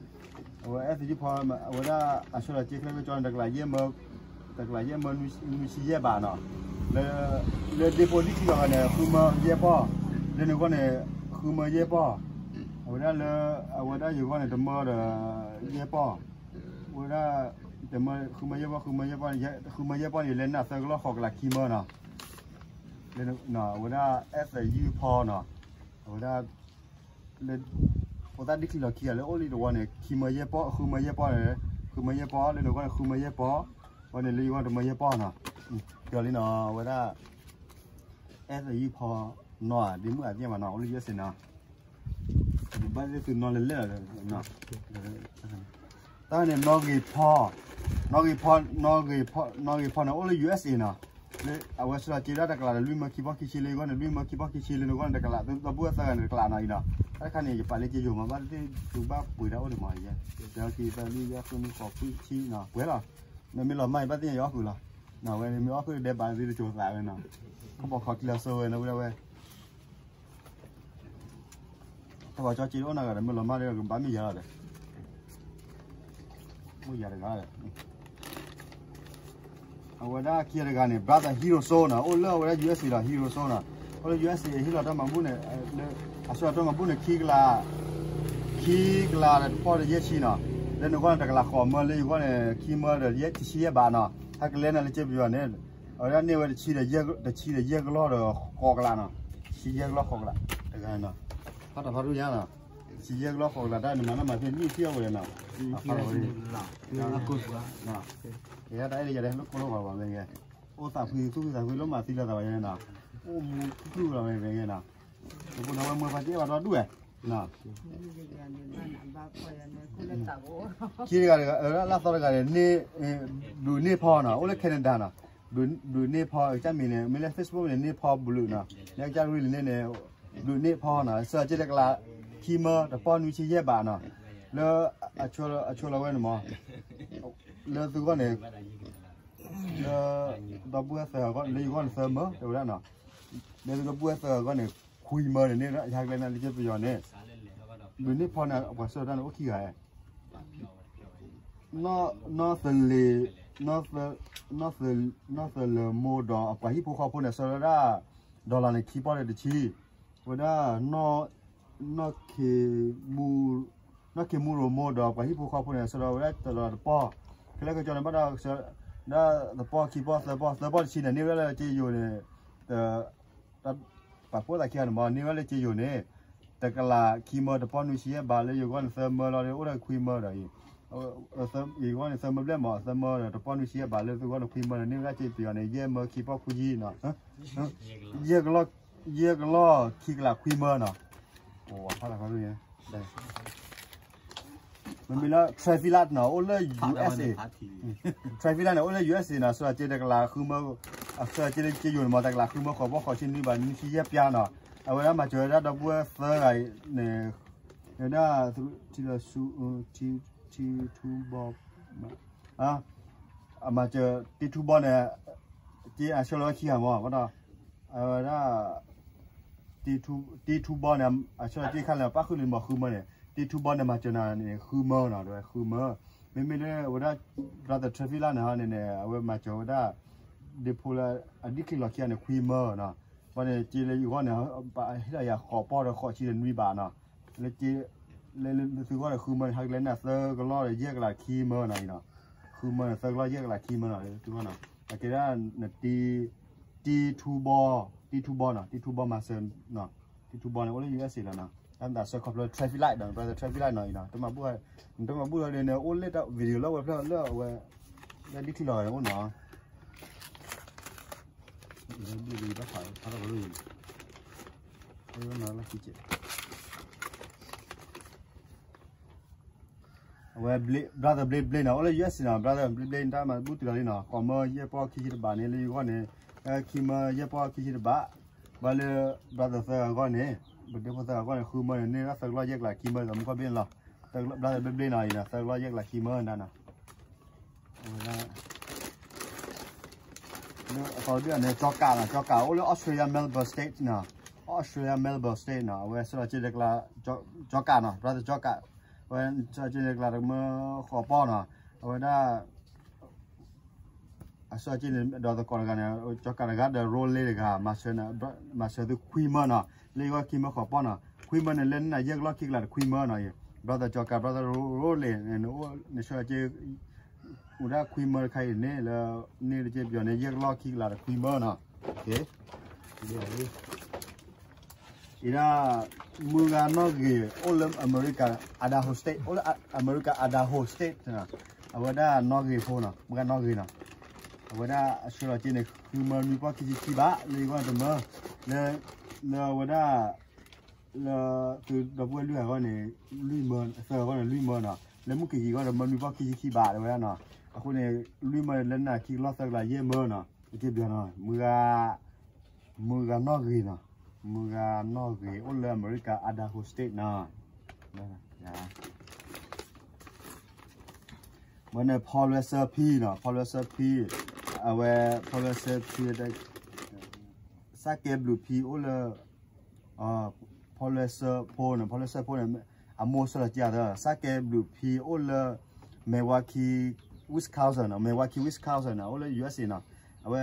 အဝဲအဲၣ်သယုၢ်ဖီ အဝဲဒၣ်အဆၢလီၤက့ခဲလၢာ်ကၠီန့ၣ် တကလးယဲၢ်မၢ တကလးယဲၢ်မၢနွံဆံယဲၢ်ဘးနီၤ လၢ လၢဒ့ဖိဒံၣ်ခံဂၤန့ၣ် ဃုမၢယဲၢ်ပီၢ် လၢနဂီၢ်န့ၣ် ဃုမၢယဲၢ်ပီၢ် အဝဲဒၣ်လၢ အဝဲဒၣ်ယဂီၢ်န့ၣ် တမၢဒီးယဲၢ်ပီၢ် ဝဲဒၣ် တမၢ ဃုမၢယဲၢ်ပီၢ် ဃုမၢယဲၢ်ပီၢ် ဃုမၢယဲၢ်ပီၢ်န့ၣ် လဲၤနၢ်သၢကလီၢ်ဃိးကလးခံမၢနီၤ အဝဲဒၣ်အဲၣ်သယုၢ်ဖီနီၤ အဝဲဒၣ် လၢ ဖိသၣ်ဒံၣ်ချံလီၤခံဂၤလၢအိၣ်လံတဝီန့ၣ် ခံမၢယဲၢ်ပီၢ် ဃုမၢယဲၢ်ပီၢ်န့ၣ် ဃုမၢယဲၢ်ပီၢ် လၢနဂီၢ်န့ၣ် ဃုမၢယဲၢ်ပီၢ် ဝဲန့ၣ်လၢယဂီၢ်တမၢယဲၢ်ပီၢ်နီၤ ပျီလံနီၤ အဝဲဒၣ် အဲၣ်သယုၢ်ဖီနီၤ ဒ့မုၣ်အသ့ၣ်မးနီၤ အိၣ်လၢ ယူၢ်အ့းအ့း နီၤ ဘၣ်သ့ၣ်သုနီၤလဲၤလဲၣ်လီၤ တၢ်န့ၣ် နီၣ်ဂ့ၤဖီ နီၣ်ဂ့ၤဖီ နီၣ်ဂ့ၤဖီ နီၣ်ဂ့ၤဖီန့ၣ် အိၣ်လၢ ယူၢ်အ့းအ့း နီၤ လၢအဝဲဆှၢလီၤက့ဒၣ်တကလးဒီးလွံၢ်မၢခံဘီခံဆံလၢယဂီၢ်န့ၣ် လွံၢ်မၢခံဘီခံဆံလၢနဂီၢ်န့ၣ် တကလး ဒီပုၢ်ဝဲၢ်သၢဂၤန့ၣ် တကလးနီၤအံၤနီၤ တၢ်တခါန့ၣ် ယပာ်လၢက့ယိၤမး ဘၣ်သ့ၣ်သုဘၣ်ပှ့ၤတၢ်အိၣ်န့ၣ်မး ယဲ ယဲခံသၢလွံၢ်ယဲၢ်ဃုနွံဃိးခွံဆံနီၤ ပှဲၤလီၤ နမ့ၢ်လီၤမၢ်အံၤ ဘၣ်သ့ၣ်ညါယအီၣ်ဃုာ်လီၤ နဝဲမ့ၢ်အီၣ်ဃုာ်ဒဲးဘးသ့ၣ်တကၠိၤသးဝဲနီၤ ခီဘီခီခံလီၤစိဝဲနီၤ ဝဲဒၣ်ဝဲ တၢ်ပှၤကၠီက့တအိၣ်နီတဂၤဒီး မ့ၢ်လီၤမၢ်ဒီးကဘၣ်မ့ၢ်ယၤလီၤဒီး မ့ၢ်ယၤတဂၤဒီး အဝဲဒၣ်ခံဂၤတဂၤန့ၣ် brother Hiroso နီၤ အိၣ်လၢအဝဲဒၣ် ယူၢ်အ့းအ့း ဒီး Hiroso နီၤ အိၣ်လၢ ယူၢ်အ့းအ့း ဟ့ၣ်လီၤတၢ်မၤဘူၣ်န့ၣ် လၢ အဆှၢလီၤတၢ်မၤဘူၣ်န့ၣ် ခံကလး ခံကလးဒီးတပီၢ်ဒီးယဲၢ်ဆံနီၤ လၢနဂီၢ်န့ၣ် တကလးဃိးမၢ လၢယဂီၢ်န့ၣ် ခံမၢဒီးယဲၢ်တဆံယဲၢ်ဘးနီၤ ဟဲကလဲၤနၤလၢက့ပယီၤန့ၣ် အဝဲဒၣ်န့ၢ်ဝဲတဆံဒီး တဆံဒီးယဲၢ်ကလီၢ်ဒီးဃိးကလးနီၤ တဆံယဲၢ်ကလီၢ်ဃိးကလး တဂၤနီၤ ဖးတၢ်ဖးဒိၣ်ညါနီၤ တဆံယဲၢ်ကလီၢ်ဃိးကလး တၢ်နမၤနီၣ်မၤသ့ၣ်နံၣ်ထံၣ်အီၤဝဲနီၤ ဖးတၢ်ဖးဒိၣ် ကဲတၢ်အဲၣ်လၢယၤဒဲး လိၣ်ကိၢ်လိၣ်ဂီၤဝဲဂ့ၤ အိၣ်သးဖှံသူၣ်ဖှံသးဖှံ လိၣ်မၤသံလၢသးဝဲန့ၣ်နီၤ အိၣ်မူသူၣ်လီၤဝဲဂ့ၤနီၤ ပပူၤနီၤဝဲမၢပှၤတ့ၢ်ဘၣ်ဒီဒူၣ်ဝဲ ခံတဂၤတဂၤ လၢသီတဂၤန့ၣ် န့ၢ် ဘျုးန့ၢ်ဖီနီၤ အိၣ်လၢ Canada နီၤ ဘျုးန့ၢ်ဖီ ကစၢ်မံၤန့ၣ် မ့ၢ်လၢ Facebook န့ၣ် န့ၢ်ဖီဘျုးနီၤ လၢကစၢ်ရ့လံန့ၣ်န့ၣ် ဘျုးန့ၢ်ဖီနီၤ ဆှၢက့တကလး ခံမၢ တပီၢ်နွံဆံယဲၢ်ဘးနီၤ လၢ အဆိလီၤဝဲန့ၣ်မး လၢသုဂီၢ်န့ၣ် လၢ ဒီပုၢ်ဝဲၢ်သၢဂၤအဂီၢ် လၢယဂီၢ်န့ၣ်သၢမၢ တဲဝဲဒၣ်နီၤ လၢသုဒီပုၢ်ဝဲၢ်သၢဂၤအဂီၢ်န့ၣ် ခွံမၢန့ၣ်န့ၣ် ယဟဲကလဲၤနၤလၢက့ပယီၤန့ၣ် ဘျုးန့ၢ်ဖီန့ၣ် အပှၤဆှၢတၢ်န့ၣ်အိၣ်ခံဂၤ နီၢ်သလ့ၤ နီၢ်သလၢမိၢ်ဒီးအပှၤဟံၣ်ဖိဃီဖိန့ၣ် ဆှၢဝဲဒၣ် dollar န့ၣ် ခံပီၢ်ဒီးတဆံ ဝဲဒၣ် နီၢ် နီၢ်ခ့မူရိၤမိၢ်ဒီးပှၤဟံၣ်ဖိဃီဖိန့ၣ် ဆှၢဝဲဒၣ် dollar တပီၢ် ခဲလၢာ်ခဲဆ့န့ၣ် ဘၣ်ဒီး ဒၣ်တပီၢ်ခံပီၢ်သၢပီၢ် သၢပီၢ်တဆံန့ၣ် န့ၢ်ဝဲဒၣ်လၢက့ယိၤန့ၣ် တ ပာ်ဖှိၣ်သးခံဂၤန့ၣ်မး န့ၢ်ဝဲလၢက့ယိၤန့ၣ် တကလးခံမၢ တပီၢ်နွံဆံယဲၢ်ဘး လၢယဂီၢ်န့ၣ်သၢမၢလီၤ အိၣ်ဒီးခွံမၢဒီးအံၤ ယဂီၢ်န့ၣ်သၢမၢဘျဲၣ်မး သၢမၢဒီးတပီၢ်နွံဆံယဲၢ်ဘး လၢသုဂီၢ်န့ၣ်ခွံမၢန့ၣ် န့ၢ်ဝဲဒၣ်က့ပယီၤန့ၣ် ယဲၢ်မၢခံပီၢ်ခွံဆံနီၤ ယဲၢ်ကလီၢ် ယဲၢ်ကလီၢ်ခံကလးခွံမၢနီၤ အိၣ်ဝဲဖးလီၤဖးဒိၣ်ညါ မ့မ့ၢ်လၢ Traffic Light နီၤ အိၣ်လၢ ယူၢ်အ့းအ့း Traffic Light န့ၣ် အိၣ်လၢ ယူၢ်အ့းအ့း နီၤ ဆှၢက့တကလးဃုမၢ ဆှၢက့လၢက့ယိၤန့ၣ်မး တကလးဃုမၢဃိးဘီဃိးဆံနွံဘးနွံဆံယဲၢ်ပျါနီၤ အဝဲဒၣ်မၤစၢၤဝဲဒၣ်ဒီပုၢ်ဝဲၢ်သၢဂၤအံၤန့ၣ် ဝဲဒၣ် ထံလီၤဆူ ထံ ထံထူဘီ အမၤစၢၤ တံထူဘီန့ၣ် က့အဆှၢလီၤဝဲခံဂၤမး ဘၣ်ဒီး အဝဲဒၣ် တံထူဘီန့ၣ် အဆှၢလီၤက့ခါလၢပၣ်ဃုာ်လံမးဃုမၢန့ၣ် တံထူဘီန့ၣ် မၤစၢၤနၤန့ၣ် ဃုမၢနီၤ တဝဲဃုမၢ မ့မ့ၢ်လၢဝဲဒၣ် brother Traffic Light န့ၣ်န့ၣ် အဝဲမၤစၢၤဝဲဒၣ် ဒ့ဖိလၢအဒံၣ်ချံလီၤခံဂၤန့ၣ် ခွံမၢနီၤ ဘၣ်န့ၣ် က့လၢယဂီၢ်န့ၣ် ဟ့ၣ်လီၤယၤဃိးပီၢ်ဒီးဃိးဆံဒီးနွံဘးနီၤ လၢက့ လၢသုဂီၢ်ဒီးဃုမၢန့ၣ် ဟဲကလဲၤနၤသၢကလီၢ်ဒီးယဲၢ်ကလးခံမၢနီၤအံၤနီၤ ဃုမၢန့ၣ် သၢကလီၢ်ယဲၢ်ကလးခံမၢနီၤ သုဂီၢ်နီၤ အကဲဒၣ် နတံ တံထူဘီ တံထူဘီနီၤ တံထူဘီမၤစၢၤနီၤ တံထူဘီန့ၣ် အိၣ်လၢ ယူၢ်အ့းအ့း လီၤနီၤ တၢ်မတၤဆၢခီဖျိ traffic light ဒီး brother traffic light နီၤအံၤနီၤ တမၤဘူၣ် တမၤဘူၣ်လီၤဒ်န့ၣ် အိၣ်လၢတၢ် video လၢဝဲဖျၢၣ်လၢအဝဲ လၢဒ်ထံလီၤဂၤန့ၣ်အိၣ်နီၤ, ဘျ့ဘျ့ဘၣ်ဖးဖးလီၤကရူၢ်န့ၣ်, အဝဲမၤလီၢ်ခံကဲး, အဝဲ brother ဘျ့ဘျ့နီၤ အိၣ်လၢ U S နီၤ brother ဘျ့ဘျ့ တၢ်မၤဘူၣ်တုၤလီၤလံနီၤ ဃိးမၢယဲၢ်ပီၢ်ခံဆံတဘးန့ၣ် လၢယဂီၢ်န့ၣ်, ခံမၢယဲၢ်ပီၢ်ခံဆံတဘး, ဘၣ်လၢ brother သၢဂၤအဂီၢ်န့ၣ်, ပဒ့ဖိသၢဂၤအဂီၢ်န့ၣ် ဃုမၢန့ၣ် န့ၢ်ဒၣ်သၢကလီၢ်ယဲၢ်ကလးခံမၢ သးမူကီၢ်ဘ့ၣ်န့ၣ်လီၤ, brother ဘျ့ဘျ့နီၤ အံၤနီၤ သၢကလီၢ်ယဲၢ်ကလးခံမၢဒၣ်နီၤ အဝဲဒၣ် လၢအသီဒုၣ်န့ၣ် ကၠီကးနီၤ ကၠီကး အိၣ်လၢ Australia Melbourne State နီၤ, Australia Melbourne State နီၤ အဝဲဆှၢလီၤစ့တကျါ ကၠီကးနီၤ brother ကၠီကး, အဝဲဆှၢလီၤစ့တကျါတမၢဃိးပီၢ်နီၤ, အဝဲဒၣ် အဆှၢလီၤစ့န့ၣ် ဒီးသကိးတဂၤန့ၣ် ကၠီကးတဂၤဒီး ရိလ့တဂၤ မၤစၢၤသုခွံမၢနီၤ, လၢယဂီၢ်ခံမၢဃိးပီၢ်နီၤ, ခွံမၢန့ၣ် လၢနၤယဲၢ်ကလီၢ်ခံကလးတခွံမၢနီၤ, brother ကၠီကး brother ရိလ့န့ၣ် နဆှၢလီၤစ့ အိၣ်ဒၣ်ခွံမၢတခါအံၤန့ၣ် လၢန့ၢ်တက့ၢ်ပယီၤန့ၣ် ယဲၢ်ကလီၢ်ခံကလးတခွံမၢနီၤ, အံၤဒၣ် မုၢ်ဂၤနီၢ်ဂ့ၤ အိၣ်လၢ America Idaho State အိၣ်လၢ America Idaho State အဝဲဒၣ်နီၢ်ဂ့ၤဖိနီၤ မုၢ်ဂၤနီၢ်ဂ့ၤနီၤ, အဝဲဒၣ်အဆှၢလီၤစ့န့ၣ် ဃုမၢနွံပီၢ်ခံဆံခံဘး လၢယဂီၢ်တမၢ လၢ လၢအဝဲဒၣ် လၢသုဒီပုၢ်ဝဲၢ်လွံၢ်ဂၤအဂီၢ်န့ၣ် လွံၢ်မၢ သၢဂၤအဂီၢ်န့ၣ် လွံၢ်မၢနီၤ, လၢမုၢ်ကံၤကံၤအဂီၢ်တမၢနွံပီၢ်ခံဆံခံဘး တဲဝဲဒၣ်နီၤ, အဃိန့ၣ် လွံၢ်မၢလၢနၤခံကလီၢ်သၢကလးယဲၢ်မၢနီၤ, အက့ပယီၤနီၤ မုၢ်ဂၤ မုၢ်ဂၤနီၢ်ဂ့ၤနီၤ, မုၢ်ဂၤနီၢ်ဂ့ၤ အိၣ်လၢ America Idaho State နီၤ, မၢန့ၣ် ဖီလွဲစၢဖံနီၤ ဖီလွဲစၢဖံ, အဝဲ ဖီလွဲစၢဖံ စၢ်ကဲဘျုးဖံအိၣ်လၢ ဖီလွဲစၢဖိန့ၣ် ဖီလွဲစၢဖိန့ၣ် အမိၢ်ဆှၢလီၤစ့အသး စၢ်ကဲဘျုးဖံအိၣ်လၢ Milwaukee Wisconsin နီၤ Milwaukee Wisconsin နီၤ အိၣ်လၢ U S A နီၤ, အဝဲ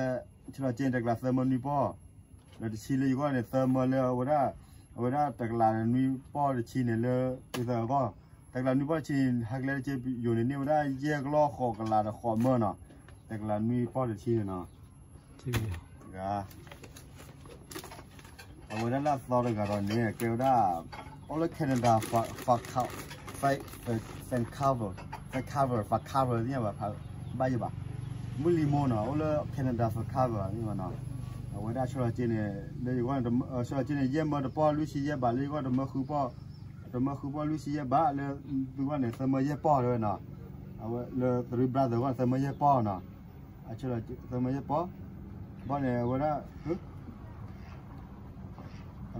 ဆှၢလီၤစ့န့ၣ် တကလးသၢမၢနွံပီၢ် ဒီးတဆံလၢယဂီၢ်န့ၣ် သၢမၢလၢအဝဲဒၣ် အဝဲဒၣ်တကလးနွံပီၢ်တဆံန့ၣ်လၢ သုသၢဂၤအဂီၢ်, တကလးနွံပီၢ်တဆံန့ၣ် ဟဲကလဲတက့ၢ်ပယီၤန့ၣ် န့ၢ်ဝဲဒၣ်ယဲၢ်ကလီၢ်ဃိးကလးဒီးဃိးမၢနီၤ, တကလးနွံပီၢ်တဆံန့ၣ်နီၤ အဝဲဒၣ်လၢအသီတဂၤဒီးန့ၣ် ကဲဝဲဒၣ် အိၣ်လၢ Canada Vancouver, Vancouver, Vancouver သ့ၣ်ညါဘၣ် ဘၣ်ယဘၣ်, မုၢ်လံၤမိၢ်နီၤ အိၣ်လၢ Canada Vancouver သ့ၣ်ညါဘၣ်နီၤ, အဝဲဒၣ်ဆှၢလီၤစ့န့ၣ် လၢယဂီၢ်န့ၣ် ဆှၢလီၤစ့န့ၣ် ယဲၢ်မၢတပီၢ်လွံၢ်ဆံယဲၢ်ဘး လၢယဂီၢ်တမၢဃုပီၢ်, တမၢဃုပီၢ်လွံၢ်ဆံယဲၢ်ဘး လၢသုဂီၢ်န့ၣ် သၢမၢယဲၢ်ပီၢ်တဲဝဲနီၤ, အဝဲလၢ three brother ဂီၢ်န့ၣ် သၢမၢယဲၢ်ပီၢ်နီၤ အဆၢလီၤ သၢမၢယဲၢ်ပီၢ်, ဘၣ်န့ၣ် အဝဲဒၣ် ဒီး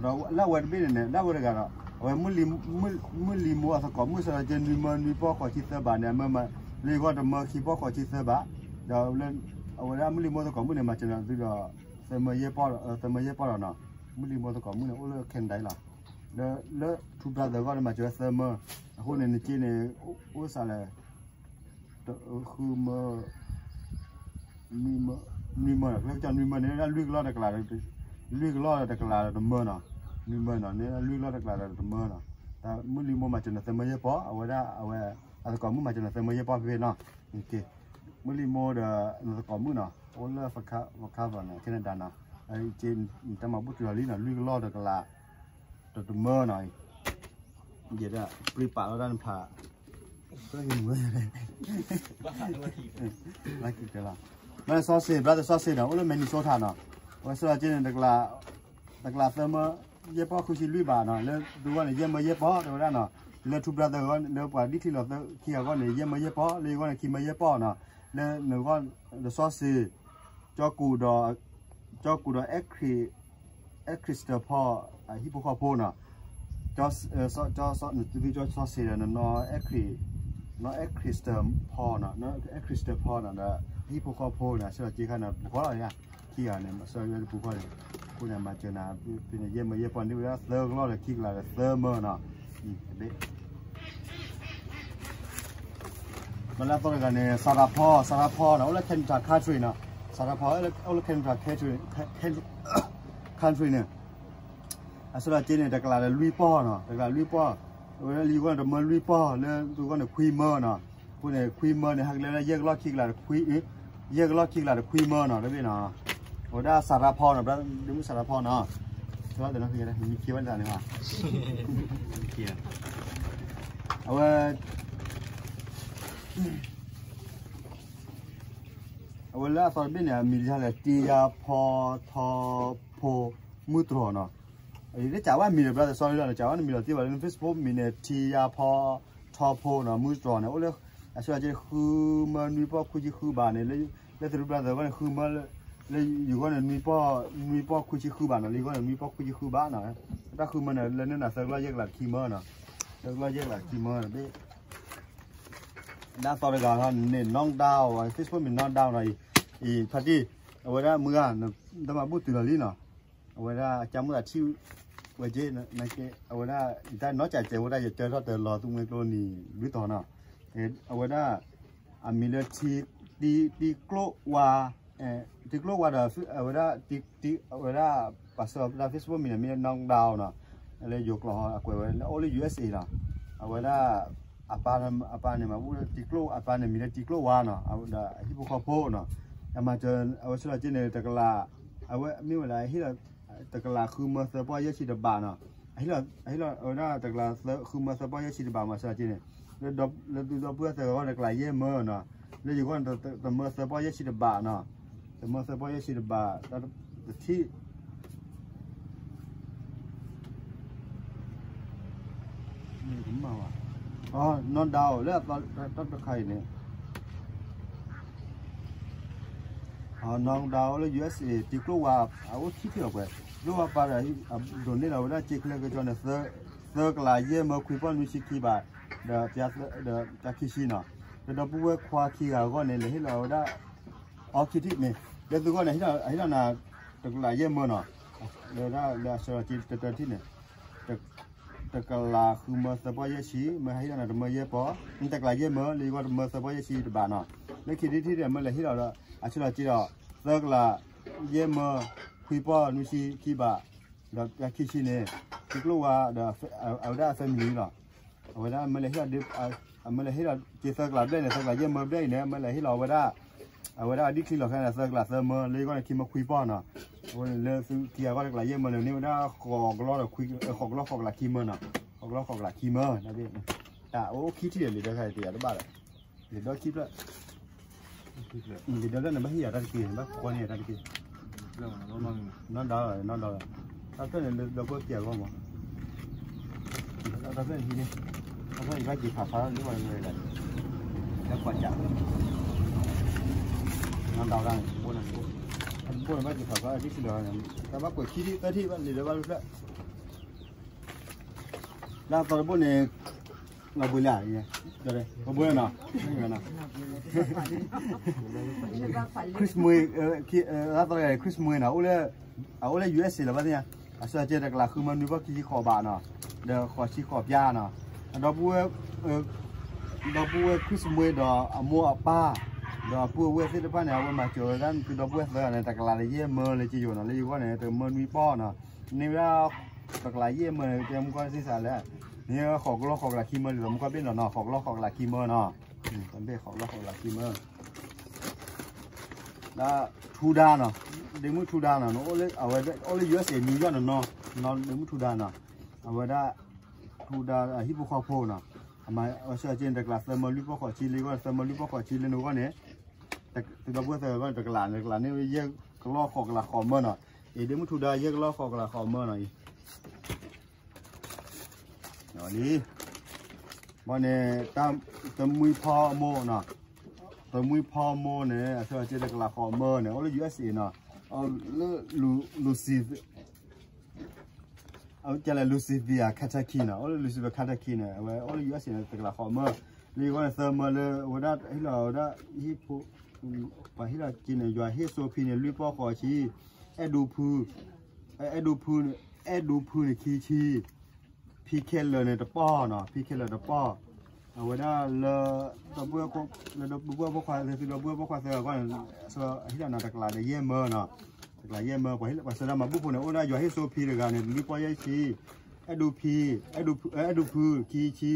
လၢအဝဲတဘ့ၣ်န့ၣ်န့ၣ် လၢအဝဲတဂၤဒီး အဝဲ မုၢ်လံၤမိၢ်အသကိးမုၣ်ဆှၢလီၤစ့ နွံမၢနွံပီၢ်ဃိးဆံသၢဘးန့ၣ် အမၢမၤ လၢယဂီၢ်တမၢခံပီၢ်ဃိးဆံသၢဘး, ဒီး အဝဲဒၣ်မုၢ်လံၤမိၢ်သကိးမုၣ်န့ၣ် မၤစၢၤနၤသုဒီး သၢမၢယဲၢ်ပီၢ်ဒီး သၢမၢယဲၢ်ပီၢ်ဒီးနီၤ, မုၢ်လံၤမိၢ်သကိးမုၣ်န့ၣ် အိၣ်လၢ Canada လီၤ, လၢ လၢ two brother ဂီၢ်န့ၣ်မၤစၢၤသၢမၢ, အဃိန့ၣ် နစ့န့ၣ် အိၣ်စးလဲၣ် ဃုမၢ နွံမၢ, နွံမၢ, လၢကစၢ်နွံမၢန့ၣ် လွံၢ်ကလီၢ်တကလး, လွံၢ်ကလီၢ်တကလးဒီးတမၢနီၤ, နွံမၢနီၤ န့ၣ်လွံၢ်ကလီၢ်တကလးဒီးတမၢနီၤ, တၢ်မုၢ်လံၤမိၢ်မၤစၢၤနၤသၢမၢယဲၢ်ပီၢ်, အဝဲဒၣ် အဝဲ အသကိးမုၣ်မၤစၢၤနၤသၢမၢယဲၢ်ပီၢ်ဖဲဖဲနီၤ, မုၢ်လံၤမိၢ်ဒီးနသကိးမုၣ်နီၤ အိၣ်လၢ Vancouver နီၤ Canada နီၤ, တၢ်မၤဘူၣ်တုၤလီၤလံနီၤ လွံၢ်ကလီၢ်တကလး တမၢနီၤ, ယဲဒၣ် ပြံပာ်လီၤဒၣ်နဖး လၢက့ၤမုၢ် လၢက့ၤကလီၤ, မ့ၢ်စီစ့ brother စီစ့နီၤ အိၣ်လၢ Minnesota နီၤ, အဝဲဆှၢလီၤစ့န့ၣ် တကလးသၢမၢ ယဲၢ်ပီၢ်ဃုဆံလွံၢ်ဘးနီၤ, လၢသုဂီၢ်န့ၣ် ယဲၢ်မၢယဲၢ်ပီၢ် တဲဝဲဒၣ်နီၤ, လၢ two brother ဂီၢ် လၢပှၤဒ်ထံၣ်လိာ်သၢခံဂၤဂီၢ်န့ၣ် ယဲၢ်မၢယဲၢ်ပီၢ် လၢယဂီၢ်န့ၣ် ခံမၢယဲၢ်ပီၢ်နီၤ, လၢနဂီၢ် ဒီးစီစ့ ကၠီကူးဒီး ကၠီကူးဒီး အဲ Christopher ဟံၣ်ဖိဃီဖိနီၤ, သုသုကၠီစီစ့ဒီး နီၢ်အဲ Christopher နီၤ, အဲ Christopher နီၤ ဒီး ဟံၣ်ဖိဃီဖိနီၤ, ဆှၢလီၤစ့ခါန့ၣ် ပူၤဃီလီၤယါ, ခံဂၤန့ၣ် ဆှၢလီၤစ့ပူၤဃီန့ၣ်, အဃိန့ၣ် မၤစၢၤနၤ ဖဲန့ၣ် ယဲၢ်မၢယဲၢ်ပီၢ်န့ၣ် ဝဲဒၣ်သၢကလီၢ်ဒီးခံကလးဒီးသၢမၢနီၤ, တဘ့ၣ် မ့ၢ်လၢအသီတဂၤန့ၣ် Sarah Paul, Sarah Paul နီၤ အိၣ်လၢ Canada country နီၤ, Sarah Paul အိၣ်လၢ Canada country, country န့ၣ်, အဆှၢလီၤစ့န့ၣ် တကလးဒီးလွံၢ်ပီၢ်နီၤ, တကလးလွံၢ်ပီၢ်, အဝဲဒၣ်လၢယဂီၢ်န့ၣ် တမၢလွံၢ်ပီၢ် လၢသုဂီၢ်န့ၣ် ခွံမၢနီၤ, အဃိန့ၣ် ခွံမၢန့ၣ် ဟဲကလဲဒၣ်ယဲၢ်ကလီၢ်ခံကလးဒီးခွံ, ယဲၢ်ကလီၢ်ခံကလးဒီးခွံမၢနီၤ တဘ့ၣ်နီၤ, အဝဲဒၣ် Sarah Paul နီၤ, ဒ်မုၢ် Sarah Paul နီၤ, ဆၢတဲနီၤ မံခံဝဲတၢ်န့ၣ်ဘၣ်, အဝဲ အဝဲ အဝဲလၢအသီတဘ့ၣ်န့ၣ် အမံၤတခါလဲၣ် တံယါဖီထီဖိမုၢ်တြီၤနီၤ. ယတကးဝဲမံၤဒီး brother sorry လီၤ နကးဝဲနမံၤလီၤတ့ၢ်ဘၣ်လၢ Facebook မံၤန့ၣ် တံယါဖီထီဖိနီၤ မုၢ်တြီၤန့ၣ် အိၣ်လၢ အဆၢက့ဃုမၢနွံပီၢ်ခွံဆံဃုဘးန့ၣ် လၢသုတ brother ဂီၢ်န့ၣ် ဃုမၢ လၢယဂီၢ်န့ၣ် နွံပီၢ်ခွံဆံဃုဘးနီၤ လၢယဂီၢ်န့ၣ် နွံပီၢ်ခွံဆံဃုဘးနီၤ. တၢ်ဃုမၢန့ၣ် လၢန့ၣ်နီၤ သၢကလီၢ်ယဲၢ်ကလးတခံမၢနီၤ သၢကလီၢ်ယဲၢ်ကလးတခံမၢဘ့ၣ် ဒၣ်သီတဂၤဟီန့ၣ် knock down ဝဲ Facebook မံၤ knock down နီၤ အံၤ ဖါတံၢ် အဝဲဒၣ်မုၢ်ဂၤ တၢ်မၤဘူၣ်တုၤလီၤလံနီၤ. အဝဲဒၣ်အကၢ်မိၣ်သးထံၣ်ဝဲက့ အဝဲဒၣ် ယတၢ်နီၢ်ကၠးကဲဝဲဒၣ် ယကၢထီၣ်တၢ်လီၤသူမှဲကျိနံၤ လွံၢ်တီၤနီၤ. အဝဲဒၣ် အမံၤလၢ ထံကျိၣ်ဝါ ထံကျိၣ်ဝါဒီး အဝဲဒၣ် အဝဲဒၣ် ပှၤဆှၢ Facebook မံၤန့ၣ် မ့ၢ် knock down နီၤ. လၢယိၤကျိာ်ဟီ အကွဲးဝဲလၢအိၣ်လၢ ယူၢ်အ့းအ့း နီၤ. အဝဲဒၣ် အပၢ်န့ၣ်မၤဘူၣ်လၢထံကျိၣ် အပၢ်န့ၣ်မံၤလၢထံကျိၣ်ဝါနီၤ ဒီးအဟံၣ်ဖိဃီဖိနီၤ. အမၤစၢၤ အဝဲဆှၢလီၤက့န့ၣ် တကလး အဝဲမ့ၢ်ဝဲဒၣ် တကလးဃုမၢသၢပီၢ်ယဲၢ်ဆံတဘးနီၤ. အဟ့ၣ်လီၤ အဟ့ၣ်လီၤ အဝဲဒၣ်တကလးဃုမၢသၢပီၢ်ယဲၢ်ဆံတဘး မၤစၢၤက့န့ၣ် လၢသုဒီပုၢ်ဝဲၢ်သၢဂၤအဂီၢ်န့ၣ် တကလးယဲၢ်မၢနီၤ. လၢယဂီၢ်န့ၣ် တမၢသၢပီၢ်ယဲၢ်ဆံတဘးနီၤ. တမၢသၢပီၢ်ယဲၢ်ဆံတဘး တထံၣ် မ့ၢ်ကမၣ်ဘၣ် knock down လၢတၢ်တခါအံၤန့ၣ် knock down လၢ ယူၢ်အ့းအ့း ထံကျိၣ်ဝါ အအိၣ်ခံထံၣ်လီၤကွဲး ကျိၣ်ဝါပၢ်ဒီး ဒိးန့ၢ်လီၤဝဲဒၣ်စ့ချၢကစီန့ၣ် သၢကလးယဲၢ်မၢခွံပီၢ်နွံဆံခံဘး ဒီး ဒီးပျၢ်ခံဆံနီၤ. လၢဒီပုၢ်ဝဲၢ်ခွါခံဂၤအဂီၢ်န့ၣ် လဲၤဟ့ၣ်လီၤဝဲဒၣ် အီခံထံၣ်န့ၣ် လၢသုဂီၢ်န့ၣ် ဟ့ၣ်လီၤနၤ တကလးယဲၢ်မၢနီၤ. လၢဒၣ်လၢအဆၢက့တတၢထံၣ်န့ၣ် တကလးဃုမၢသၢပီၢ်ယဲၢ်ဆံ မၢဟ့ၣ်လီၤနၤတမၢယဲၢ်ပီၢ် တကလးယဲၢ်မၢ လၢယဂီၢ်တမၢသၢပီၢ်ယဲၢ်ဆံတဘးနီၤ. လၢခံထံၣ်ထံၣ်န့ၣ် မၢလဲၤဟ့ၣ်လီၤဒီး အဆၢက့ဒီး သၢကလးယဲၢ်မၢ ခွံပီၢ်နွံဆံခံဘး ဒီးပျၢ်ခံဆံန့ၣ် ထံကျိၣ်ဝါဒီး အဝဲဒၣ်အ family လီၤ. အဝဲဒၣ်မၢလဲၤဟ့ၣ်လီၤ အမၢလဲၤဟ့ၣ်လီၤက့သၢကလးဘျဲၣ်န့ၣ် သၢကလးယဲၢ်မၢဘျဲၣ်အံၤန့ၣ် မၢလဲၤဟ့ၣ်လီၤဝဲဒၣ် အဝဲဒၣ်ဒ်ချံလီၤခဲန့ၣ် သၢကလးသၢမၢ လၢယဂီၢ်န့ၣ် ခံမၢခွံပီၢ်နီၤ. အဝဲန့ၣ်လၢသုခံဂၤအဂီၢ်တကလးယဲၢ်မၢန့ၣ် န့ၢ်ဝဲဒၣ်ဃိးကလီဒီး ဃိးကလီဃိးကလးခံမၢနီၤ. ဃိးကလီဃိးကလးခံမၢ တၢ်အိၣ်ခံထံၣ်ဒီး လံာ်ဒီခဲတယၤတဘၣ်ဒီး လံာ်ဒီခံဖျၢၣ် လံာ်ဒီဖျၢၣ်န့ၣ် ဘၣ်ဟ့ၣ်ယၤတၢ်တက့ၢ် ဘၣ်ကွၢ်န့ၢ်ယၤတၢ်တက့ၢ် နီၢ်ဒီး နီၢ်ဒီး တၢ်ဖျၢၣ်န့ၣ် လၢဒီပုၢ်ဝဲၢ်ခံဂၤအဂီၢ်မး တၢ်ဖျၢၣ်န့ၣ်ဟံးန့ၣ် တၢ်ဖျၢၣ်ယဘၣ်က့ၤဖးဖျါလၢပှၤတဂၤ တၢ်ကွၢ်စး နီၢ်ဒီးတၢ်န့ၣ် ဘိန့ၣ် ဘိန့ၣ်ဘၣ်က့ၤဖးဖျါ ဒ်ခံလီၤ တၢ်ဘၣ်ကွဲးခံထံၣ်သၢထံၣ်ဘၣ်လံာ်ဒီဘၣ်တဖျၢၣ် လၢအသီတဘိန့ၣ် လီၤဘှံးလံဧါ ဘှံးနီၤ Christmas လၢအသီတဂၤ Christmas နီၤ အအိၣ်လၢ ယူၢ်အ့းအ့း လီၤဘၣ်သ့ၣ်ညါ အဆၢက့တကလးဃုမၢနွံပီၢ်ခံဆံဃိးဘးနီၤ ဒီးဃိးဆံဃိးပျၢ်နီၤ ဒီပုၢ်ဝဲၢ် ဒီပုၢ်ဝဲၢ် Christmas ဒီးအမိၢ်အပၢ် ဒီးအပုၢ်အဝဲၢ်သ့ၣ်တဖၣ်န့ၣ် အဝဲမၤစၢၤဝဲဒၣ်သုဒီပုၢ်ဝဲၢ်သၢဂၤန့ၣ် တကလးလၢယဲၢ်မၢလၢကယိာ်နီၤ လၢယဂီၢ်န့ၣ် တမၢနွံပီၢ်နီၤ န့ၢ်ဝဲဒၣ် တကလးယဲၢ်မၢန့ၣ် တဲမူကီၢ်သ့ၣ်သးလဲၣ် န့ၢ်ဃိးကလီဃိးကလးခံမၢလံ မူကီၢ်ဘ့ၣ်နီၤနီၤ ဃိးကလီဃိးကလးခံမၢနီၤ တဘ့ၣ်ဃိးကလီဃိးကလးခံမၢ ဒ်ထူဒါနီၤ ဒ့မုၣ်ထူဒါနီၤ အဝဲအိၣ်လၢ ယူၢ်အ့းအ့း New York နီၤနီၤ ဒ့မုၣ်ထူဒါနီၤ အဝဲဒၣ် ထူဒါအဟံၣ်ဖိဃီဖိနီၤ အမၤအဆၢက့န့ၣ် တကလးသၢမၢလွံၢ်ပီၢ်ဃိးဆံလၢယဂီၢ် သၢမၢလွံၢ်ပီၢ်ဃိးဆံလၢနဂီၢ်န့ၣ် သုဒီပုၢ်ဝဲၢ်သၢဂၤအဂီၢ်န့ၣ် တကလးန့ၣ် တကလးန့ၣ် ယဲၢ်ကလီဃိးကလးဃိးမၢနီၤ အံၤဒ့မုၣ်ထူဒါ ယဲၢ်ကလီဃိးကလးဃိးမၢနီၤ အံၤ လံ ဘၣ်န့ၣ် တမှံဖီမိၢ်နီၤ တမှံဖီမိၢ်န့ၣ် အဆၢက့တကလးဃိးမၢန့ၣ် အိၣ်လၢ ယူၢ်အ့းအ့း နီၤ လၢ လူစံ အဝဲကဲလၢ Louisville Kentucky နီၤ အိၣ်လၢ Louisville Kentucky န့ၣ် အဝဲအိၣ်လၢ ယူၢ်အ့းအ့း န့ၣ် တကလးဃိးမၢ လၢယဂီၢ်န့ၣ် သၢမၢလၢ အဝဲဒၣ်ဟ့ၣ်လီၤဝဲဒၣ် ဟံၣ်ဖိ ပှၤဟ့ၣ်လီၤက့န့ၣ် ယွၤဟ့ၣ်စိဖံန့ၣ် လွံၢ်ပီၢ်ဃိးဆံ အဲၣ်ဒူဖု အဲၣ်ဒူဖု အဲၣ်ဒူဖုန့ၣ် ခံဆံ ဖံခဲလၢာ်န့ၣ် တပီၢ်နီၤ ဖံခဲလၢာ်တပီၢ် အဝဲဒၣ်လၢ ဒီပုၢ်ဝဲၢ်ဖိ လၢဒီပုၢ်ဝဲၢ်ဖိခွါ လၢသုဒီပုၢ်ဝဲၢ်ဖိခွါသၢဂၤအဂီၢ်န့ၣ် ဟ့ၣ်လီၤနၤတကလးဒီးယဲၢ်မၢနီၤ တကလးယဲၢ်မၢ ပှၤဆှၢတၢ်မၤဘူၣ်ဖိန့ၣ် အိၣ်ဒၣ်ယွၤဟ့ၣ်စိဖံတဂၤန့ၣ် လွံၢ်ပီၢ်ယဲၢ်ဆံ အဲၣ်ဒူဖံ အဲၣ်ဒူဖု ခံဆံ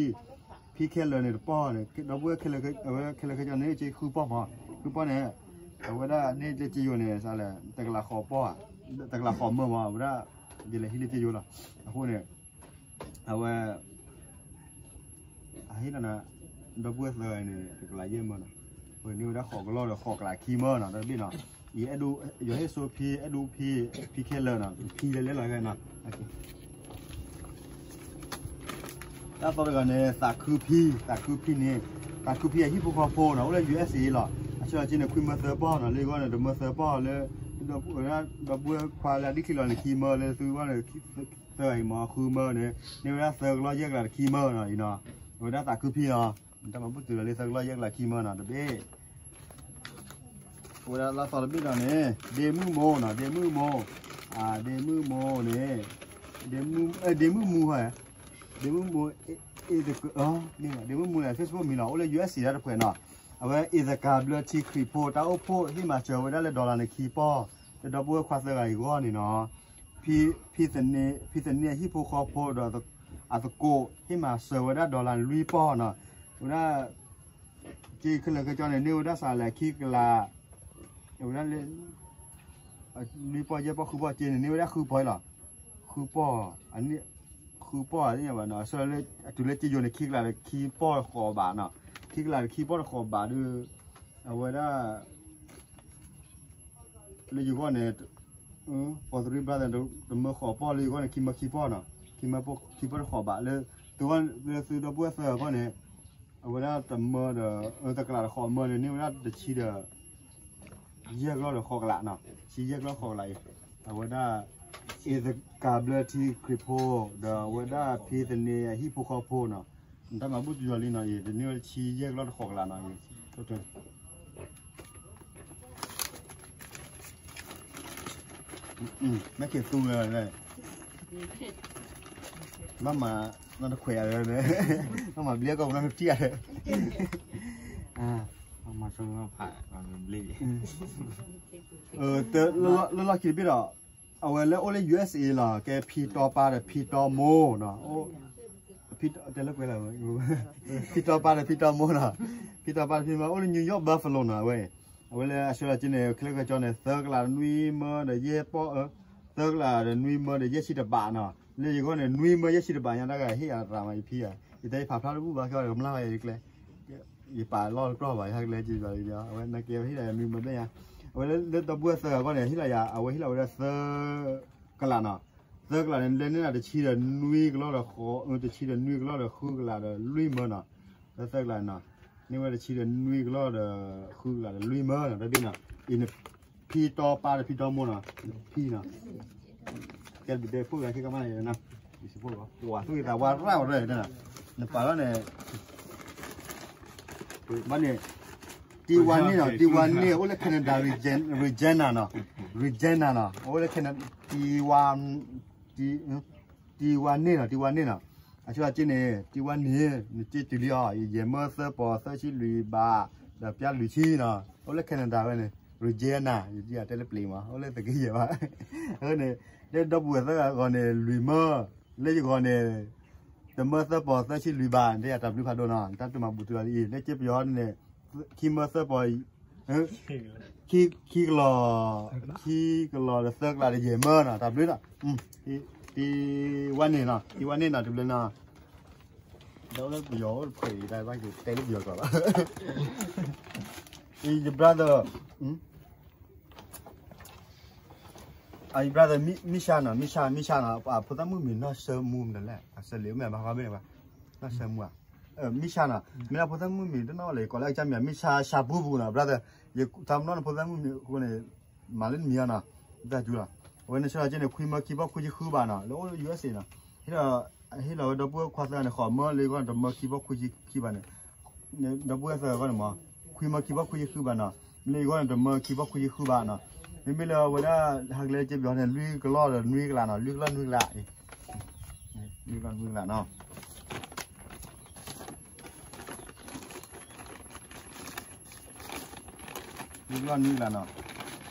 ဖံခဲလၢာ်န့ၣ်တပီၢ်န့ၣ် ဒီပုၢ်ဝဲၢ်ခဲလၢာ် အဝဲခဲလၢာ်ခဲဆ့န့ၣ် က့ဃုပီၢ်မး ဃုပီၢ်န့ၣ် အဝဲဒၣ်န့ၣ်လၢကယိာ်န့ၣ် စးလဲၣ် တကလးဃိးပီၢ် တကလးဃိးမၢမး အဝဲဒၣ် ယလဲၤဟံးလၢကယိာ်လီၤ အဃိန့ၣ် အဝဲ အဟ့ၣ်လီၤနၤ ဒီပုၢ်ဝဲၢ်သၢဂၤန့ၣ် တကလးယဲၢ်မၢနီၤ န့ၢ်ဝဲဒၣ်ဃိးကလီၢ်ဒီးဃိးကလးခံမၢနီၤ တၢ်တဘ့ၣ်နီၤ, အံၤအဲၣ်ဒိး ယဟ့ၣ်စိဖံ အဲၣ်ဒိးဖံ ဖံခဲလၢာ်နီၤ ဖံလဲၤလဲၤလီၤဂဲနီၤ တၢ်သီတဂၤန့ၣ် သးခုဖံ သးခုဖံန့ၣ် သးခုဖံအဟံၣ်ဖိဃီဖိနီၤ အိၣ်လၢ ယူၢ်အ့ၣ်စ့လီၤ. အဆၢက့န့ၣ် ခွံမၢသၢပီၢ်နီၤ လၢယဂီၢ်န့ၣ် တမၢသၢပီၢ်လၢ ဒီပုၢ်ဝဲၢ်ခွါလၢအဒံၣ်ချံလီၤန့ၣ် ခံမၢလၢသုဂီၢ်န့ၣ် သၢဂၤအံၤမၢ ဃုမၢန့ၣ် န့ၢ်ဝဲဒၣ်သၢကလီၢ်ယဲၢ်ကလးတခံမၢနီၤ အံၤနီၤ အဝဲဒၣ်သးခုဖံနီၤ တၢ်မၤဘူၣ်တုၤလီၤလၢသၢကလီၢ်ယဲၢ်ကလးခံမၢနီၤ တဘ့ၣ် အဝဲဒၣ်လၢသီတဘ့ၣ်ဒီးန့ၣ် ဒ့မုၣ်မိၢ်နီၤ ဒ့မုၣ်မိၢ် ဒ့မုၣ်မိၢ်န့ၣ် ဒ့မုၣ်မူ ဒ့မုၣ်မိၢ် ဒ့မုၣ်မိၢ်န့ၣ် Facebook မံၤလီၤ အိၣ်လၢ ယူၢ်အ့ၣ်စ့ တၢ်တဖျၢၣ်နီၤ အဝဲ အ့ၣ်သကၤဘျၢထံခရံာ်ဖိ တၢ်အိၣ်ဖှိၣ်ဟ့ၣ်မၤစၢၤဝဲဒၣ်လၢ dollar န့ၣ်ခံပီၢ် လၢဒီပုၢ်ဝဲၢ်ခွါသၢဂၤအံၤအဂီၢ်န့ၣ်နီၤ ဖံသန့ ဖံသန့အဟံၣ်ဖိဃီဖိဒီး အသကိး ဟ့ၣ်မၤစၢၤဝဲဒၣ် dollar လွံၢ်ပီၢ်နီၤ ဝဲဒၣ် က့ခဲလၢာ်ခဲကၠီန့ၣ် န့ၢ်ဝဲဒၣ်စးလဲၣ်ခံကလး ဝဲဒၣ်လၢ လွံၢ်ပီၢ်ယဲၢ်ပီၢ်ဃုပီၢ်က့န့ၣ် န့ၢ်ဝဲဒၣ်ဃုပီၢ်လီၤ ဃုပီၢ် ဃုပီၢ်သ့ၣ်ညါဘၣ်နီၤ အဆၢလၢအတုၤလၢက့ယိၤန့ၣ် ခံကလးဒီးခံပီၢ်ဃိးဘးနီၤ ခံကလးဒီးခံပီၢ်ဃိးဘးဒီး အဝဲဒၣ် လၢယဂီၢ်န့ၣ် ပှၤသရံးဘျါသး တမၢဃိးပီၢ်လၢယဂီၢ်န့ၣ် ခံမၢခံပီၢ်နီၤ ခံမၢခံပီၢ်တဃိးဘးလၢ သုဂီၢ်လၢသုဒီပုၢ်ဝဲၢ်သၢဂၤအဂီၢ်န့ၣ် အဝဲဒၣ်တမၢဒီး တကလးဒီးဃိးမၢန့ၣ် န့ၢ်ဝဲဒၣ်တဆံဒီး ယဲၢ်ကလီၢ်ဒီးဃိးကလးနီၤ တဆံယဲၢ်ကလီၢ်ဃိးကလးအံၤ အဝဲဒၣ် အ့ၣ်သကၤဘျၢထံခရံာ်ဖိ ဒီးအဝဲဒၣ်ဖံသန့အဟံၣ်ဖိဃီဖိနီၤ တၢ်မၤဘူၣ်တုၤလီၤလံနီၤအံၤ တန့ၢ်ဝဲတဆံယဲၢ်ကလီၢ်တဃိးကလးနီၤအံၤ မ့ၢ်က့ၤသူလၢ ဘၣ်မၤ နီတခွဲးဧါ ဘၣ်မၤဘျံးကီၢ်ပနီတထံၣ်ဧါ မၤဆိဖးဘျံး လၢလီၢ်ခံတဘ့ၣ်ဒီး အဝဲလၢအိၣ်လၢ ယူၢ်အ့ၣ်စ့လီၤ ကဲဖံတီပၢ်ဒီးဖံတီမိၢ်နီၤ တဲလၢကွဲးလီၤ ဖံတီပၢ်ဒီးဖံတီမိၢ်နီၤ ဖံတီပၢ်ဒီးဖံတီမိၢ် အိၣ်လၢ New York Buffalo နီၤ အဝဲ အဝဲလၢအဆၢက့န့ၣ် ခဲလၢာ်ခဲကၠီန့ၣ် သၢကလးနွံမၢဒီးယဲၢ်ပီၢ် သၢကလးဒီးနွံမၢဒီးယဲၢ်ဆံတဘးနီၤ လၢယဂီၢ်န့ၣ် နွံမၢယဲၢ်ဆံတဘးညါ တၢ်ဂၤဟ့ၣ်အရၤမးယဖံဧါ ယတဲယဖးဖျါတဘူၣ်ဘၣ် ကဲအီၤကမျၢၢ်ယကျဲ ယပာ်လီၢ်တကျီၢ်ဘၣ် ယဟဲကလဲက့ၤဘၣ် အဝဲနကဲဟ့ၣ်လီၤယၤနွံမၢဘဲၣ်ညါ အဝဲလၢဒီပုၢ်ဝဲၢ်သၢဂၤအဂီၢ်န့ၣ် ဟ့ၣ်လီၤယၤ အဝဲဟ့ၣ်လီၤဝဲဒၣ်သၢကလးနီၤ သၢကလးန့ၣ် လၢန့ၣ်ဒီးတဆံဒီးနွံကလီၢ်ဒီးဃိး တဆံဒီးနွံကလီၢ်ဒီးဃုကလးဒီးလွံၢ်မၢနီၤ လၢသၢကလးနီၤ န့ၢ်ဝဲတဆံဒီးနွံကလီၢ်ဒီးဃုကလးဒီးလွံၢ်မၢနီၤ တဘ့ၣ်နီၤ အံၤန့ၣ် ဖံတီပၢ်ဒီးဖံတီမိၢ်နီၤ ဖံနီၤ ကဲဘျုးဒဲးဖိဂၤခဲကမၣ်နီၤ ပှၤသူၣ်ဂ့ၤသးဝါရၣ်ဝဲဒၣ် နပာ်လီၤန့ၣ် ဘၣ်န့ၣ် တံဝါန့ၢ်နီၤ တံဝါန့ၢ် အိၣ်လၢ Canada Regina နီၤ Regina နီၤ အိၣ်လၢ Canada တံဝါ တံဝါန့ၢ်နီၤ တံဝါန့ၢ်နီၤ အဆၢက့န့ၣ် တံဝါန့ၢ် နစ့တုၤလံအီၤ ယဲၢ်မၢသၢပီၢ်သၢဆံလွံၢ်ဘး ဒီးပျၢ်လွံၢ်ဆံနီၤ အိၣ်လၢ Canada ဝဲန့ၣ် Regina ယတဲလၢပျံၤမး အိၣ်လၢသက့ယဲၢ်ဘၣ် အဃိန့ၣ် လၢဒီပုၢ်ဝဲၢ်သၢဂၤအဂီၢ်န့ၣ် လွံၢ်မၢ လၢယဂီၢ်န့ၣ် တမၢသၢပီၢ်သၢဆံလွံၢ်ဘး တဲယၤတၢ်ဘျုးဖးဒိၣ်နီၤ တၢ်တမၤဘူၣ်တုၤလီၤလံအံၤ လၢက့ပယီၤန့ၣ် ခံမၢသၢပီၢ် ခံကလီၢ် ခံကလီၢ်ဒီးသၢကလးဒီးယဲၢ်မၢနီၤ တၢ်ဘျုးနီၤ တံဝါန့ၢ်နီၤ တံဝါန့ၢ်နီၤ တဘျုးနီၤ ဒီးလၢပယီၤအိၣ်တဖှဲးအံၤ တၢ်ဘၣ်က့ၤတဲလၢပယီၤကီးလီၤ အံၤ your brother အံၤ brother Misha နီၤ Misha Misha နီၤ အဖိသၣ်မုၣ်မံၤနီၢ်ဆၢမူမနုၤလဲၣ် အစၢလံမ့ၢ်ဘၣ်ဃီဘ့ၣ်ဘၣ် နီၢ်ဆၢမူဧါ Misha နီၤ မ့ၢ်လၢဖိသၣ်မုၣ်မံၤတနီၣ်လဲၣ် ကိးလၢအကစၢ်မံၤ Misha ဆၢပူပူနီၤ brother ယသးပနီၣ်နဖိသၣ်မုၣ်မံၤအဃိန့ၣ် မၤလၢနမံၤအီၤနီၤ တၢ်ကၠူလီၤ အဝဲန့ၣ်ဆၢက့န့ၣ် ခွံမၢခံပီၢ်ခွံဆံဃုဘးနီၤ လၢအိၣ်လၢ ယူၢ်အ့ၣ်စ့နီၤ ဟ့ၣ်လီၤ ဟ့ၣ်လီၤဝဲဒီပုၢ်ဝဲၢ်ခွါသၢဂၤန့ၣ် ဃိးမၢလၢယဂီၢ်န့ၣ် တမၢခံပီၢ်ခွံဆံခံဘးန့ၣ် ဒီပုၢ်ဝဲၢ်သၢဂၤအဂီၢ်န့ၣ်မး ခွံမၢခံပီၢ်ခွံဆံဃုဘးနီၤ မ့ၢ်လၢယဂီၢ်န့ၣ် တမၢခံပီၢ်ခွံဆံဃုဘးနီၤ မ့မ့ၢ်လၢအဝဲဒၣ် ဟးကလဲက့ပယီၤန့ၣ် လွံၢ်ကလီၢ်ဒီးနွံကလးနီၤ လွံၢ်ကလီၢ်နွံကလး နွံကလီၢ်နွံကလးနီၤ နွံကလီၢ်နွံကလးနီၤ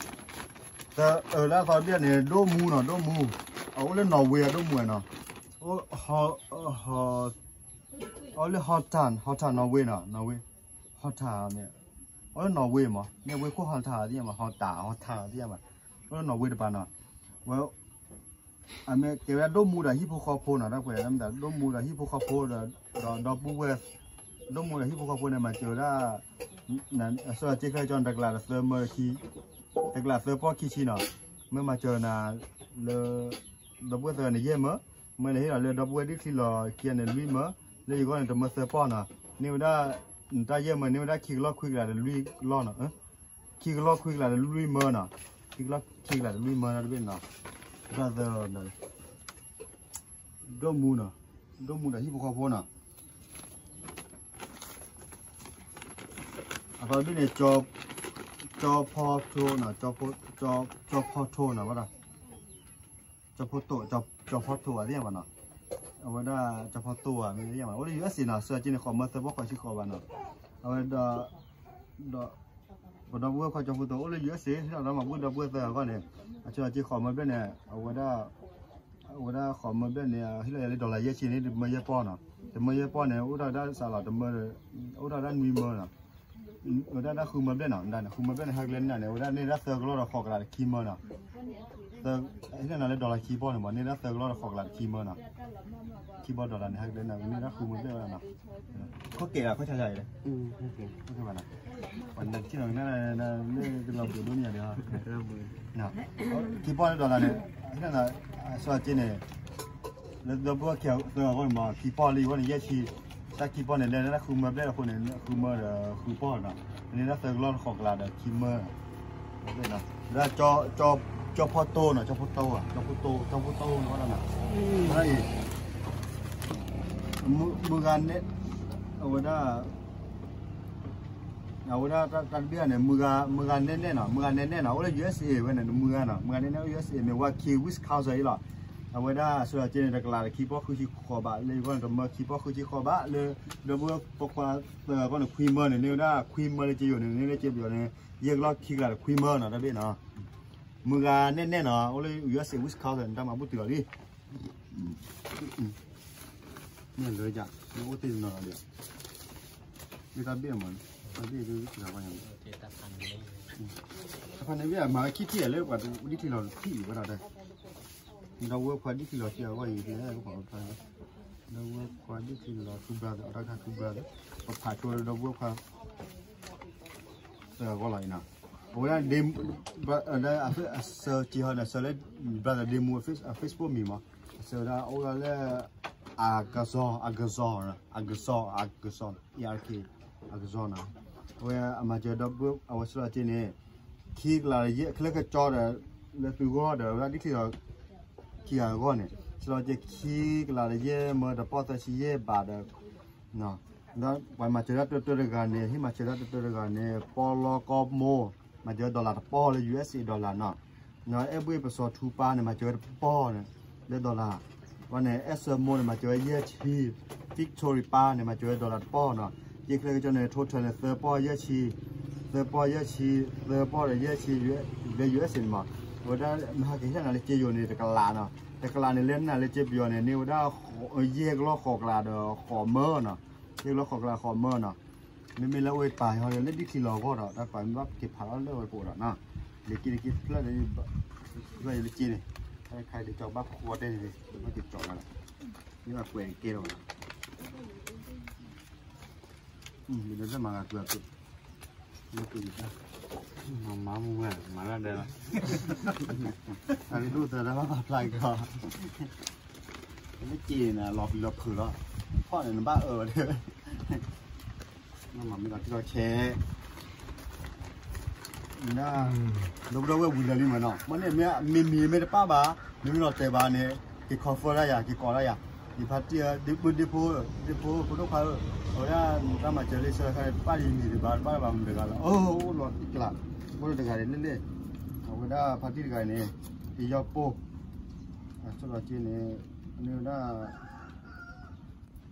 တအၢလၢအသီတဘ့ၣ်န့ၣ် ဒိၣ်မူနီၤ ဒိၣ်မူ အအိၣ်လၢ Norway အဒိၣ်မူနီၤ အအိၣ်လၢ Halden Halden Norway နီၤ Norway Halden မ့ၢ် အအိၣ်လၢ Norway မး မ့ၢ်ဝ့ၢ်ခိၣ် Halden သ့ၣ်ညါမး Halden Halden သ့ၣ်ညါမး အအိၣ်လၢ Norway တပၤနီၤ ဝဲ အမ့ၢ်ကဲဝဲဒၣ်ဒိၣ်မူဒီးဟံၣ်ဖိဃီဖိနီၤ တၢ်ကွဲးဒၣ်မ့ၢ်ဒိၣ်မူဒီးဟံၣ်ဖိဃီဖိဒီး ဒီပုၢ်ဝဲၢ် ဒိၣ်မူဒီးဟံၣ်ဖိဃီဖိန့ၣ် မၤစၢၤဝဲဒၣ် အစီၤက့ခဲကၠီန့ၣ် တကလးသၢမၢခံ, တကလးသၢပီၢ်ခံဆံနီၤ, မ့ၢ်မၤစၢၤနၤလၢ ဒီပုၢ်ဝဲၢ်သၢဂၤန့ၣ်ယဲၢ်မၢ, မ့ၢ်နဟ့ၣ်လီၤလၢဒီပုၢ်ဝဲၢ်ဒ်ချံလီၤခံဂၤန့ၣ်လွံၢ်မၢ, လၢယဂီၢ်န့ၣ် တမၢသၢပီၢ်နီၤ, န့ၢ်ဝဲဒၣ် နတၢ်ယဲၢ်မၢ န့ၢ်ဝဲဒၣ်ခံကလီၢ်ခွံကလးဒီးလွံၢ်လီၢ်နီၤ, ခံကလီၢ်ခွံကလးဒီးလွံၢ်မၢနီၤ, ခံကလီၢ်ခံကလးဒီးလွံၢ်မၢနီၤတဘ့ၣ်နီၤ, တၢ်သၢ ဒိၣ်မူနီၤ, ဒိၣ်မူဒီးဟံၣ်ဖိဃီဖိနီၤ, အသီတဘ့ၣ်န့ၣ် ကၠီဖီထိနီၤ, ကၠီဖီထိနီၤ, ဝဲဒၣ် ကၠီဖီထိ, ကၠီဖီထိအသ့ၣ်ညါဘၣ်နီၤ, အဝဲဒၣ်ကၠီဖီထိဧါ မ့ၢ်သ့ၣ်ညါဘၣ်, အိၣ်လၢ ယူၢ်အက်စ့နီၤ, အစီၤက့န့ၣ် ဃိးမၢသၢပီၢ်ဃိးဆံဃိးဘးနီၤ, အဝဲဒီး ဒီး ပဒီပုၢ်ဝဲၢ်ခွါကၠီဖီထိ အိၣ်လၢ ယူၢ်အက်စ့ ဟ့ၣ်လီၤဒီးမၤဘူၣ်ဒီပုၢ်ဝဲၢ်သၢဂၤအဂီၢ်န့ၣ်, အစီၤက့ဃိးမၢဘျဲၣ်န့ၣ် အဝဲဒၣ် အဝဲဒၣ်ဃိးမၢဘျဲၣ်န့ၣ် ဟ့ၣ်လီၤယၤလၢ dollar ယဲၢ်ဆံန့ၣ် တမၢယဲၢ်ပီၢ်နီၤ, တမၢယဲၢ်ပီၢ်န့ၣ် အိၣ်ထီၣ်ဝဲဒၣ်စးလီၤ တမၢ, အိၣ်ထီၣ်ဝဲဒၣ်နွံမၢနီၤ, ဝဲဒၣ်ဃုမၢဘျဲၣ်နီၤ, ဃုမၢဘျဲၣ်န့ၣ် ဟဲကလဲန့ၢ်နၤန့ၣ် ဝဲဒၣ်န့ၢ်ဒၣ်သၢကလီၢ်ဒီးဃိးကလးဒီးခံမၢနီၤ, ဟ့ၣ်လီၤနၤလၢ dollar ခံပီၢ်န့ၣ်မး န့ၢ်ဒၣ်သၢကလီၢ်ဒီးဃိးကလးဒီးခံမၢနီၤ, ခံပီၢ် dollar န့ၣ် ဟဲကလဲန့ၢ်နၤ န့ၢ်ဒၣ်ဃုမၢဘျဲၣ်ဝဲဒၣ်နီၤ, ခီၣ်ကဲးလီၤ ခီၣ်ဆါဆါအံၤလဲၣ်, ခီၣ်ကဲးဘၣ်နီၤ, ပှၤနၤတထံၣ်နီၤ ကနၣ်လၢ လၢတလီၤပှ့ၤဒိၣ်န့ၢ်ယၤဒီး ခံပီၢ်လၢ dollar န့ၣ် ဟ့ၣ်လီၤနၤ အစီၤက့န့ၣ် လၢဒီပုၢ်ဝဲၢ်ခံဂၤအဂီၢ်န့ၣ်မး ခံပီၢ်လံ အဂီၢ်န့ၣ် ယဲၢ်ဆံ, တၢ်ခံပီၢ်န့ၣ် လဲၤလၢတၢ်ဃုမၢဘျဲၣ်အဃိန့ၣ် ဃုမၢဒီးဃုပီၢ်နီၤ, န့ၢ်ဒၣ်သၢကလီၢ်ဃိးကလးဒီးခံမၢ, ဝဲဒၣ် ကၠီဖီတိနီၤ, ကၠီဖီတိဧါ, ကၠီဖီတိ, ကၠီဖီတိနီၤ ဝဲဒၣ်နီၤ, ဝဲဒၣ်အံၤ မုၢ်ဂၤနဲၣ်, အဝဲဒၣ် အဝဲဒၣ်တၢ်တဘ့ၣ်န့ၣ် မုၢ်ဂၤနဲၣ်နဲၣ်နီၤ, မုၢ်ဂၤနဲၣ်နဲၣ်နီၤ, အိၣ်လၢ ယူႇအက်ၣ်စ့ၣ်ဝဲန့ၣ် မုၢ်ဂၤနီၤ, မုၢ်ဂၤနဲၣ်နဲၣ် ယူႇအက်ၣ်စ့ၣ် Milwaukee, Wisconsin အံၤလီၤ, အဝဲဒၣ်အစီၤက့န့ၣ် တကလးဒီးခံပီၢ်ဃုဆံဃိးဘး, လၢယဂီၢ်န့ၣ် တမၢခံပီၢ်ဃုဆံဃိးဘး, လၢဒီပုၢ်ဝဲၢ်ဖိခွါသၢဂၤအဂီၢ်န့ၣ် ခွံမၢန့ၣ် န့ၢ်ဝဲဒၣ်ခွံမၢလၢက့ယိာ်န့ၣ်, န့ၢ်လၢက့ပယီၤန့ၣ် ယဲၢ်ကလီၢ်ခံကလးဒီးခွံမၢနီၤ, တၢ်တဘ့ၣ်နီၤ, မုၢ်ဂၤနဲၣ်နဲၣ်နီၤ, အိၣ်လၢ ယူႇအက်ၣ်စ့ၣ် Wisconsin တၢ်မၤဘူၣ်တုၤလီၤလံ မ့ၢ်လၢယၤ မ့ၢ်အိၣ်သ့ၣ်တနီၤလီၤဒီး မ့ၢ်တၢ်ဘ့ၣ်မး တၢ်ဘ့ၣ်ဒ်တဂၤဘၣ်ညါ တဖၣ်န့ၣ်ဘ့ၣ်အမၤဝဲခံထံၣ်လၢပှၤ ဒ်ထံၣ်လီၤတထံၣ်အံၤဝဲဒၣ်ဒီး ဒီပုၢ်ဝဲၢ်ခွါဒ်ထံၣ်လီၤက့အဂီၢ်အံၤ လဲၤကဖီၣ်ဖျါ ဒီပုၢ်ဝဲၢ်ခွါဒ်ထံၣ်လီၤ ထူဘြၣ်သၢ အတၢ်ခါထူဘြၣ်သၢ ပဖးကၠိဒီပုၢ်ဝဲၢ်ခွါ သၢဂီၢ်လီၤအံၤနီၤ အဝဲဒၣ် အဆၢက့ဟီန့ၣ် အဆၢလၢ brother ဒ့မူ အ Facebook မံၤမး အဆၢဝဲဒၣ်အိၣ်ဒၣ်လၢ အကစီၣ် အကစီၣ် အကစီၣ် အကစီၣ် A R K အကစီၣ်နီၤ အဝဲအမၤစၢၤဒီပုၢ်ဝဲၢ် အဝဲဆှၢလီၤက့န့ၣ် ခံကလးယဲၢ် ချၢကစီဒီး လၢသုဂီၢ်ဒီး ဝဲဒၣ်ဒ်ချံလီၤ ခံဂၤအဂီၢ်န့ၣ် ဆှၢလီၤက့ခံကလးဒီးယဲၢ်မၢ တပီၢ်သၢဆံယဲၢ်ဘးဒီး ဒီးပှၤမၤစၢၤတၢ်တၢတၢတဂၤန့ၣ် ဟ့ၣ်မၤစၢၤတၢ် တၢတၢတၢတဂၤန့ၣ် ပီလီကီမိၢ် မၤစၢၤ dollar တပီၢ်လၢ ယူႇအက်ၣ်စ့ၣ် dollar နီၤ ဒီးအဲၣ်ဘှ့ၣ်ပစီၤထူပၢ်န့ၣ် မၤစၢၤဝဲတပီၢ်န့ၣ် လၢ dollar ဝဲန့ၣ် အဲၣ်စၢမိၢ်န့ၣ် မၤစၢၤဝဲယဲၢ်ဆံ Victory ပၢ်န့ၣ် မၤစၢၤဝဲ dollar တပီၢ်နီၤ ယဲၢ်ချၢကစီန့ၣ် total န့ၣ် သၢပီၢ်ယဲၢ်ဆံ သၢပီၢ်ယဲၢ်ဆံ သၢပီၢ်ဒီးယဲၢ်ဆံ လၢ ယူႇအက်ၣ်စ့ၣ်န့ၣ်မး အဝဲဒၣ်မဟါကဟ့ၣ်နၤလၢက့ယိာ်န့ၣ် တကလးနီၤ တကလးန့ၣ် လဲၤနၤလၢက့ပယီၤန့ၣ် န့ၢ်ဝဲဒၣ် ယဲၢ်ကလီၢ်ဃိးကလးဒီးဃိးမၢနီၤ ယဲၢ်ကလီၢ်ဃိးကလးဃိးမၢနီၤ မ့မ့ၢ်လၢအဝဲပာ်ဟီလၢလၢဒ်ချံလီၤအဂီၢ်ဒီး တၢ်ပာ်မ့ၢ်ဘၣ်က့ၤဖးထီၣ်လၢဝဲပအိၣ်ဒီးနီၤ လၢက့လၢက့ဖျၢၣ်လၢ ဖျၢၣ်လၢက့န့ၣ် တၢ်ခါလၢကၠီဘၣ်ဖှီၣ်ဒဲန့ၣ် ဘၣ်က့ၤကၠီလီၤ မ့ၢ်ဘၣ်ကွဲးကဲလီၤ လၢမၤဂၤကွဲးကွဲး လၢကွဲးက့ၤတၢ် မၤမူဝဲ မၤလၢဒဲးလီၤ တၢ်ဒိၣ်သၢတၢ်ဘၣ်ပာ်ဖျါက့ၤကီး လၢက့န့ၣ် လီၤပျံၤလီၤဖုးလီၤ ဖီၣ်န့ၣ် နဘၣ်အၢဝဲဒၣ် မ့ၢ်လီၤတံၢ်လီၤဆဲး ဒီပုၢ်ဒီဝဲၢ်ဝံၤလၢာ်လံမးနီၤ မ့ၢ်န့ၣ် မ့မံၤမ့ၢ်တပၣ်ဘၣ် မ့မ့ၢ်လီၤတဲာ်ဘၣ်န့ၣ် က့ၤ confirm ဒၣ်ယၤ က့ၤကိးဒၣ်ယၤ ယဖါတံၢ်ဧၢ ဒ့ဖိ ဒ့ဖိ ဖိဒိၣ်ခွါဧၢ အဝဲဒၣ်တၢ်မၤစၢၤလၢဆၢခါတပၣ်ယံၤန့ၣ်ဘၣ် တပၣ်ဘၣ်မတၤတဂၤလီၤ အိၣ်လီၤတံၢ်ကျး အိၣ်လၢတဂၤန့ၣ်လၢလဲၣ် အဝဲဒၣ်ဖါတံၢ်တဂၤန့ၣ် က့ၤယီၢ်ပိၢ် အဆိကတီၢ်က့န့ၣ် န့ၢ်ဝဲဒၣ်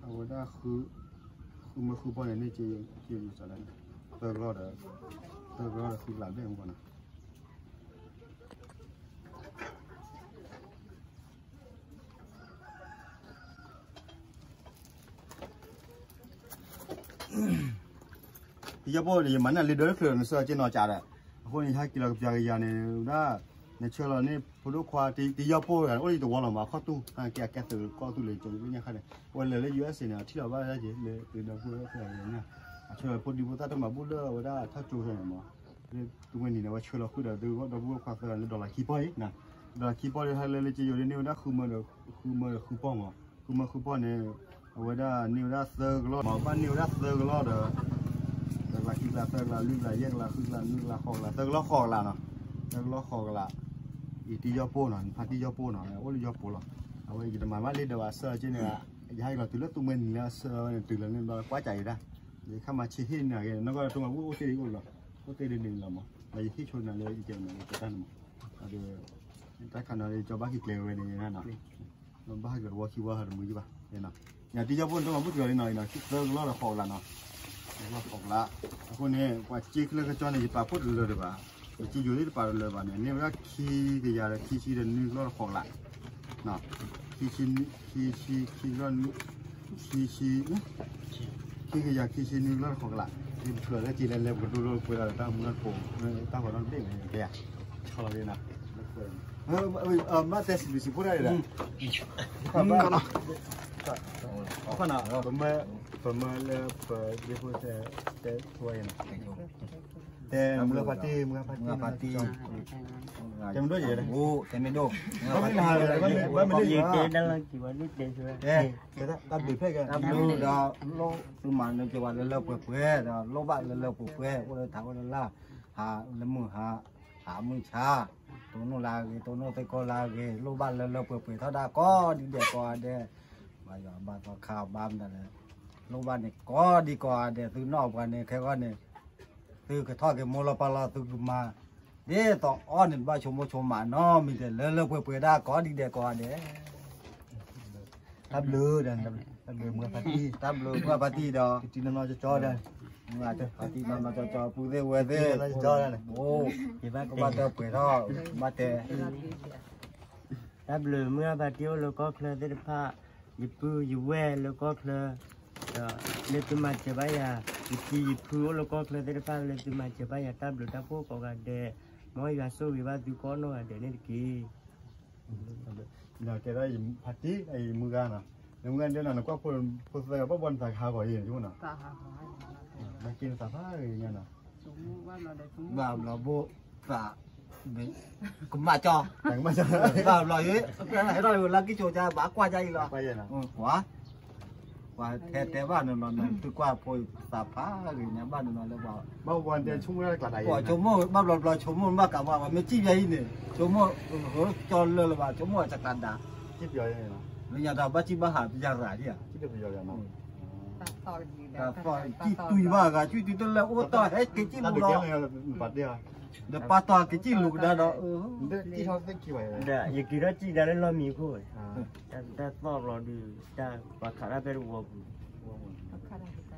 အဝဲဒၣ် ဃုမၢဃုပီၢ်န့ၣ် န့ၢ်က့ယိာ်စးလဲၣ်န့ၣ် သၢကလီၢ်ဒီး သၢကလီၢ်ဒီးဃုကလးဘျဲၣ်မ့ၢ်နီၤ ယီၢ်ပိၢ်န့ၣ် ယမၤန့ၢ်လံဒၢတချုးနဆှၢက့နီၤကးဒီး အဃိန့ၣ် ယဟဲက့ၤလီၤကပျးကယၤန့ၣ် ဝဲဒၣ် နဆှၢလီၤန့ၢ်ဖိဒိၣ်ခွါ တယီၢ်ပိၢ်တဂၤန့ၣ် အိၣ်လၢယတဝီလီၤမး အခီၣ်တူၢ် ကဲအကဲသုးကီၢ်သူလ့ၤကၠိညါခါန့ၣ် အဝဲလဲၤလၢ ယူႇအက်ၣ်စ့ၣ်န့ၣ် အထံၣ်လီၤဘၣ်ဒၣ်က့ၤ လၢသုးဒီပုၢ်ဝဲၢ်ဖဲန့ၣ် ဆၢဖိဒံဖိသၣ်တမၤဘူၣ်လၢအဝဲဒၣ်ထီၣ်ကၠိန့ၣ်မး, လၢသုဝဲနံၤန့ၣ် အဝဲဆှၢလီၤဃုာ်ဒီးသုဒီပုၢ်ဝဲၢ်ခွါသၢဂၤလၢ dollar ခံပီၢ်အံၤ, dollar ခံပီၢ်လၢဟဲလၢလၢက့ယိၤလၢန့ၢ်ဝဲဒၣ်ဃုမၢဒီး ဃုမၢဒီးဃုပီၢ်မး, ဃုမၢဃုပီၢ်န့ၣ် အဝဲဒၣ်န့ၢ်ဝဲဒၣ်သၢကလီၢ်မး, ဘၣ်န့ၢ်ဝဲဒၣ်သၢကလီၢ်ဒီး တကလးခံကလးသၢကလးလွံၢ်ကလးယဲၢ်ကလးဃုကလးနွံကလးဃိးကလး သၢကလီၢ်ဃိးကလးနီၤ, သၢကလီၢ်ဃိးကလး အံၤတံၢ်ယီၢ်ပိၢ်နီၤ, ဖါတံၢ်ယီၢ်ပိၢ်နီၤ, အိၣ်လၢယီၢ်ပိၢ်လီၤ, အဝဲယတမၤဘၣ်လံဒီးဘၣ်ဆၢက့န့ၣ်, ယဟဲက့ၤလီၤတုၤလၢသုဝဲနံၤလၢအဆၢန့ၣ် တုၤလီၤန့ၣ်ဒီးကွၢ်ကၠးယၤဒၣ်, ယခါမၤဆံးဟ့ၣ်နၤဂ့ၤ နီၢ်ကီၢ်တၢ်မၤဘူၣ်အိၣ်တ့ၢ်ဒ်အံၤအိၣ်လီၤ, အိၣ်တ့ၢ်ဒ်န့ၣ်လီၤမး, ဒီးယဟ့ၣ်ဆိနၤလၢယကဲမနုၤလၢကတၢၢ်န့ၣ်မး, ဒီး တၢ်ခါနီၤလၢယကၠီဘၣ်က့ၤကျဲဝဲန့ၣ်နီၤ, ဘၣ်ဟဲက့ၤတဝီခံဝီဟးတမုာ်ယဘၣ်, ယတံၢ်ယီၢ်ပိၢ်န့ၣ် တၢ်မၤဘူၣ်တ့ၢ်လီၤန့ၣ်နီၤ, သၢကလီၢ်ဒီးဃိးကလးနီၤ, သၢကလီၢ်ဃိးကလး, အဃိန့ၣ် ပှၤစ့ချၢကၠီန့ၣ် ယပာ်ဖှိၣ်တလၢာ်တဘၣ်, ပစ့ယိၤသ့ၣ်တပာ်တလၢာ်ဘၣ်န့ၣ် န့ၢ်ဝဲဒၣ်ခံကယၤဒီးခံဆံဒီးနွံကလီၢ်ဒီးဃိးကလး, ခံဆံ ခံဆံ ခံကလီၢ် ခံဆံ ခံကယၤ ခံဆံနွံကလီၢ်ဒီးဃိးကလး, ပဖျၢၣ်လၢက့ၤလဲၤလဲၤပကဒိလၢပှဲၤလီၤဒီးတၢ်မူတၢ်ဖိ, တၢ်ဃီနီတဘ့ၣ်န့ၣ်, ဆီလီၤက့ၤနီၤ, မ့ၢ်တဲစံးဘျုးစံးဖှိၣ်တၢ်ဒီး, ပမၢလၢပဒ့ဖိတဲဖိနီၤ, တဲမုၢ်ဖါတံၢ် မုၢ်ဖါတံၢ်, တဲမုၢ်ဒိၣ်ယဲ, တဲမုၢ်ဒိၣ်, ဘၣ်မနုၤလဲၣ်, တၢ်ဘျုးဖဲကဲ, တၢ်ဘျုးဒီး သုမၤနၢၤက့ၤဝဲလၢလၢပှဲၤပှဲၤဒီး လိၣ်ဘၣ်လၢလၢပှဲၤပှဲၤ အိၣ်လၢထးအိၣ်လၢလာ်, ဟးလၢမုၢ်ဟး, ဟးမုၢ်ဆါ, တိၢ်နီၣ်လၢအဂ့ၤ တိၢ်နီၣ်သ့ၣ်ကီလၢအဂ့ၤ လိၣ်ဘၣ်လၢလၢပှဲၤပှဲၤထီၣ်ဒၣ်ကိးဒံးဒဲးကိးဂၤဒဲး, ဘၣ်ယွၤဘၣ်သီခါဘၣ်မနုၤလဲၣ်, လိၣ်ဘၣ်န့ၣ်ကိးဒံးကိးဂၤဒဲး သုနီၢ်ပှၤန့ၣ် ခဲဂီၢ်န့ၣ် သုကထီၣ်က့ၤမိၢ်လီၤပၢ်လီၤ သုကမၤ ဒ်သိးအီၤန့ၣ် ဘၣ်ဆိကမိၣ်ဆိကမးနီတမံၤဒီး လၢလၢပှဲၤပှဲၤဒၣ်ကိးဒံးဒဲးကိးဂၤဒဲး, တၢ်ဘျုး, တၢ်ဘျုးမုၢ်ဖါတံၢ်, တၢ်ဘျုးမုၢ်ဖါတံၢ်ဒီး တံၢ်နီၢ်နီၢ်ကၠီကၠီဒီး, ဖါတံၢ်နီၢ်နီၢ်ကၠီကၠီ ပုၢ်သ့ၣ်ဝဲၢ်သ့ၣ်, ကဘၣ်တၢ်ပှဲၤထီၣ် ဘၣ်တဲ တၢ်ဘျုးမုၢ်ဖါတံၢ်အိၣ်လၢကီၢ်ချၢသ့ၣ်တဖၣ်, ယပုၢ်ယဝဲၢ်လၢကီၢ်ချၢ, ဒီးလၢသုမၤစၢၤဘၣ်ယၤ, ယဖံယဖုအိၣ်လၢကီၢ်ချၢသ့ၣ်တဖၣ် လၢသုမၤစၢၤဘၣ်ယၤ တၢ်ဘျုးတၢ်ဖှိၣ်ကိးဂၤဒဲး, မ်ယွၤဆိၣ်ဂ့ၤဘၣ်သုကိးနီၢ်ဂၤဒဲးန့ၣ်တက့ၢ်. ကဲဒၣ်ယဖါတံၢ် ယမုၢ်ဂၤနီၤ, နမုၢ်ဂၤဒဲးနီၤ နကွၢ်ဖိဖိသၢဂၤ ဘၣ်ဘီနသးကဟးဂီၤအံၤန့ၣ်, နက့နသးဖးဂ့ၤညါနီၤ, ဘၣ်ဘျီဘိသး ကမၣ်ကၠီ, ဘၣ်ဘျီယဲ, ဟဲထီၣ်လၢလၢကံၣ်ဆိကါ ဘၣ်ကွၢ်ကၠီအံၤလီၤ, ပှၤ ပှၤထဲတဲဘၣ်နီၤနီၤ သုကွၢ်ဖိသးဖးဂ့ၤညါ ဘၣ်နီၤနီၤလၢပှၤ ဘၣ်ဝဲတဲဆိကမိၣ်တၢ်တကျးဒၣ်ယဲ, ပှၤဆိကမိၣ် ဘၣ်ဘျီဘျီဆိကမိၣ် ဘၣ်ကးဘၣ် ပှၤမ့ၢ်စံၣ်ပယီၤအံၤန့ၣ် ဆိကမိၣ် ကၠီလၢလၢဘၣ် ဆိကမိၣ်အတကျးဒၣ်, လၢညါတၢ်ဘၣ်စံၣ်ဘၣ်ဟးပယီၤရၤဒ်ဧါ, တၢ်သီၣ်ကံၣ်တွံၢ်ဘၣ်ဂၤ ကွံာ်တုၤတလၢအိၣ်တီၢ်ဟဲက့ၤကံၣ်လူၤလီၤ, ဒီးပာ်တီၢ်က့ၤကံၣ်လူၤကဒါဒီး ယက့ၤထီၣ်ကံၣ်ဒၣ်လၢလီၢ်မံခိၣ်, တၢ်သီၣ်ဘျီဒီး တၢ်ပှၤခးတၢ်ဖဲတဝီပူၤ, တၢ်သီၣ်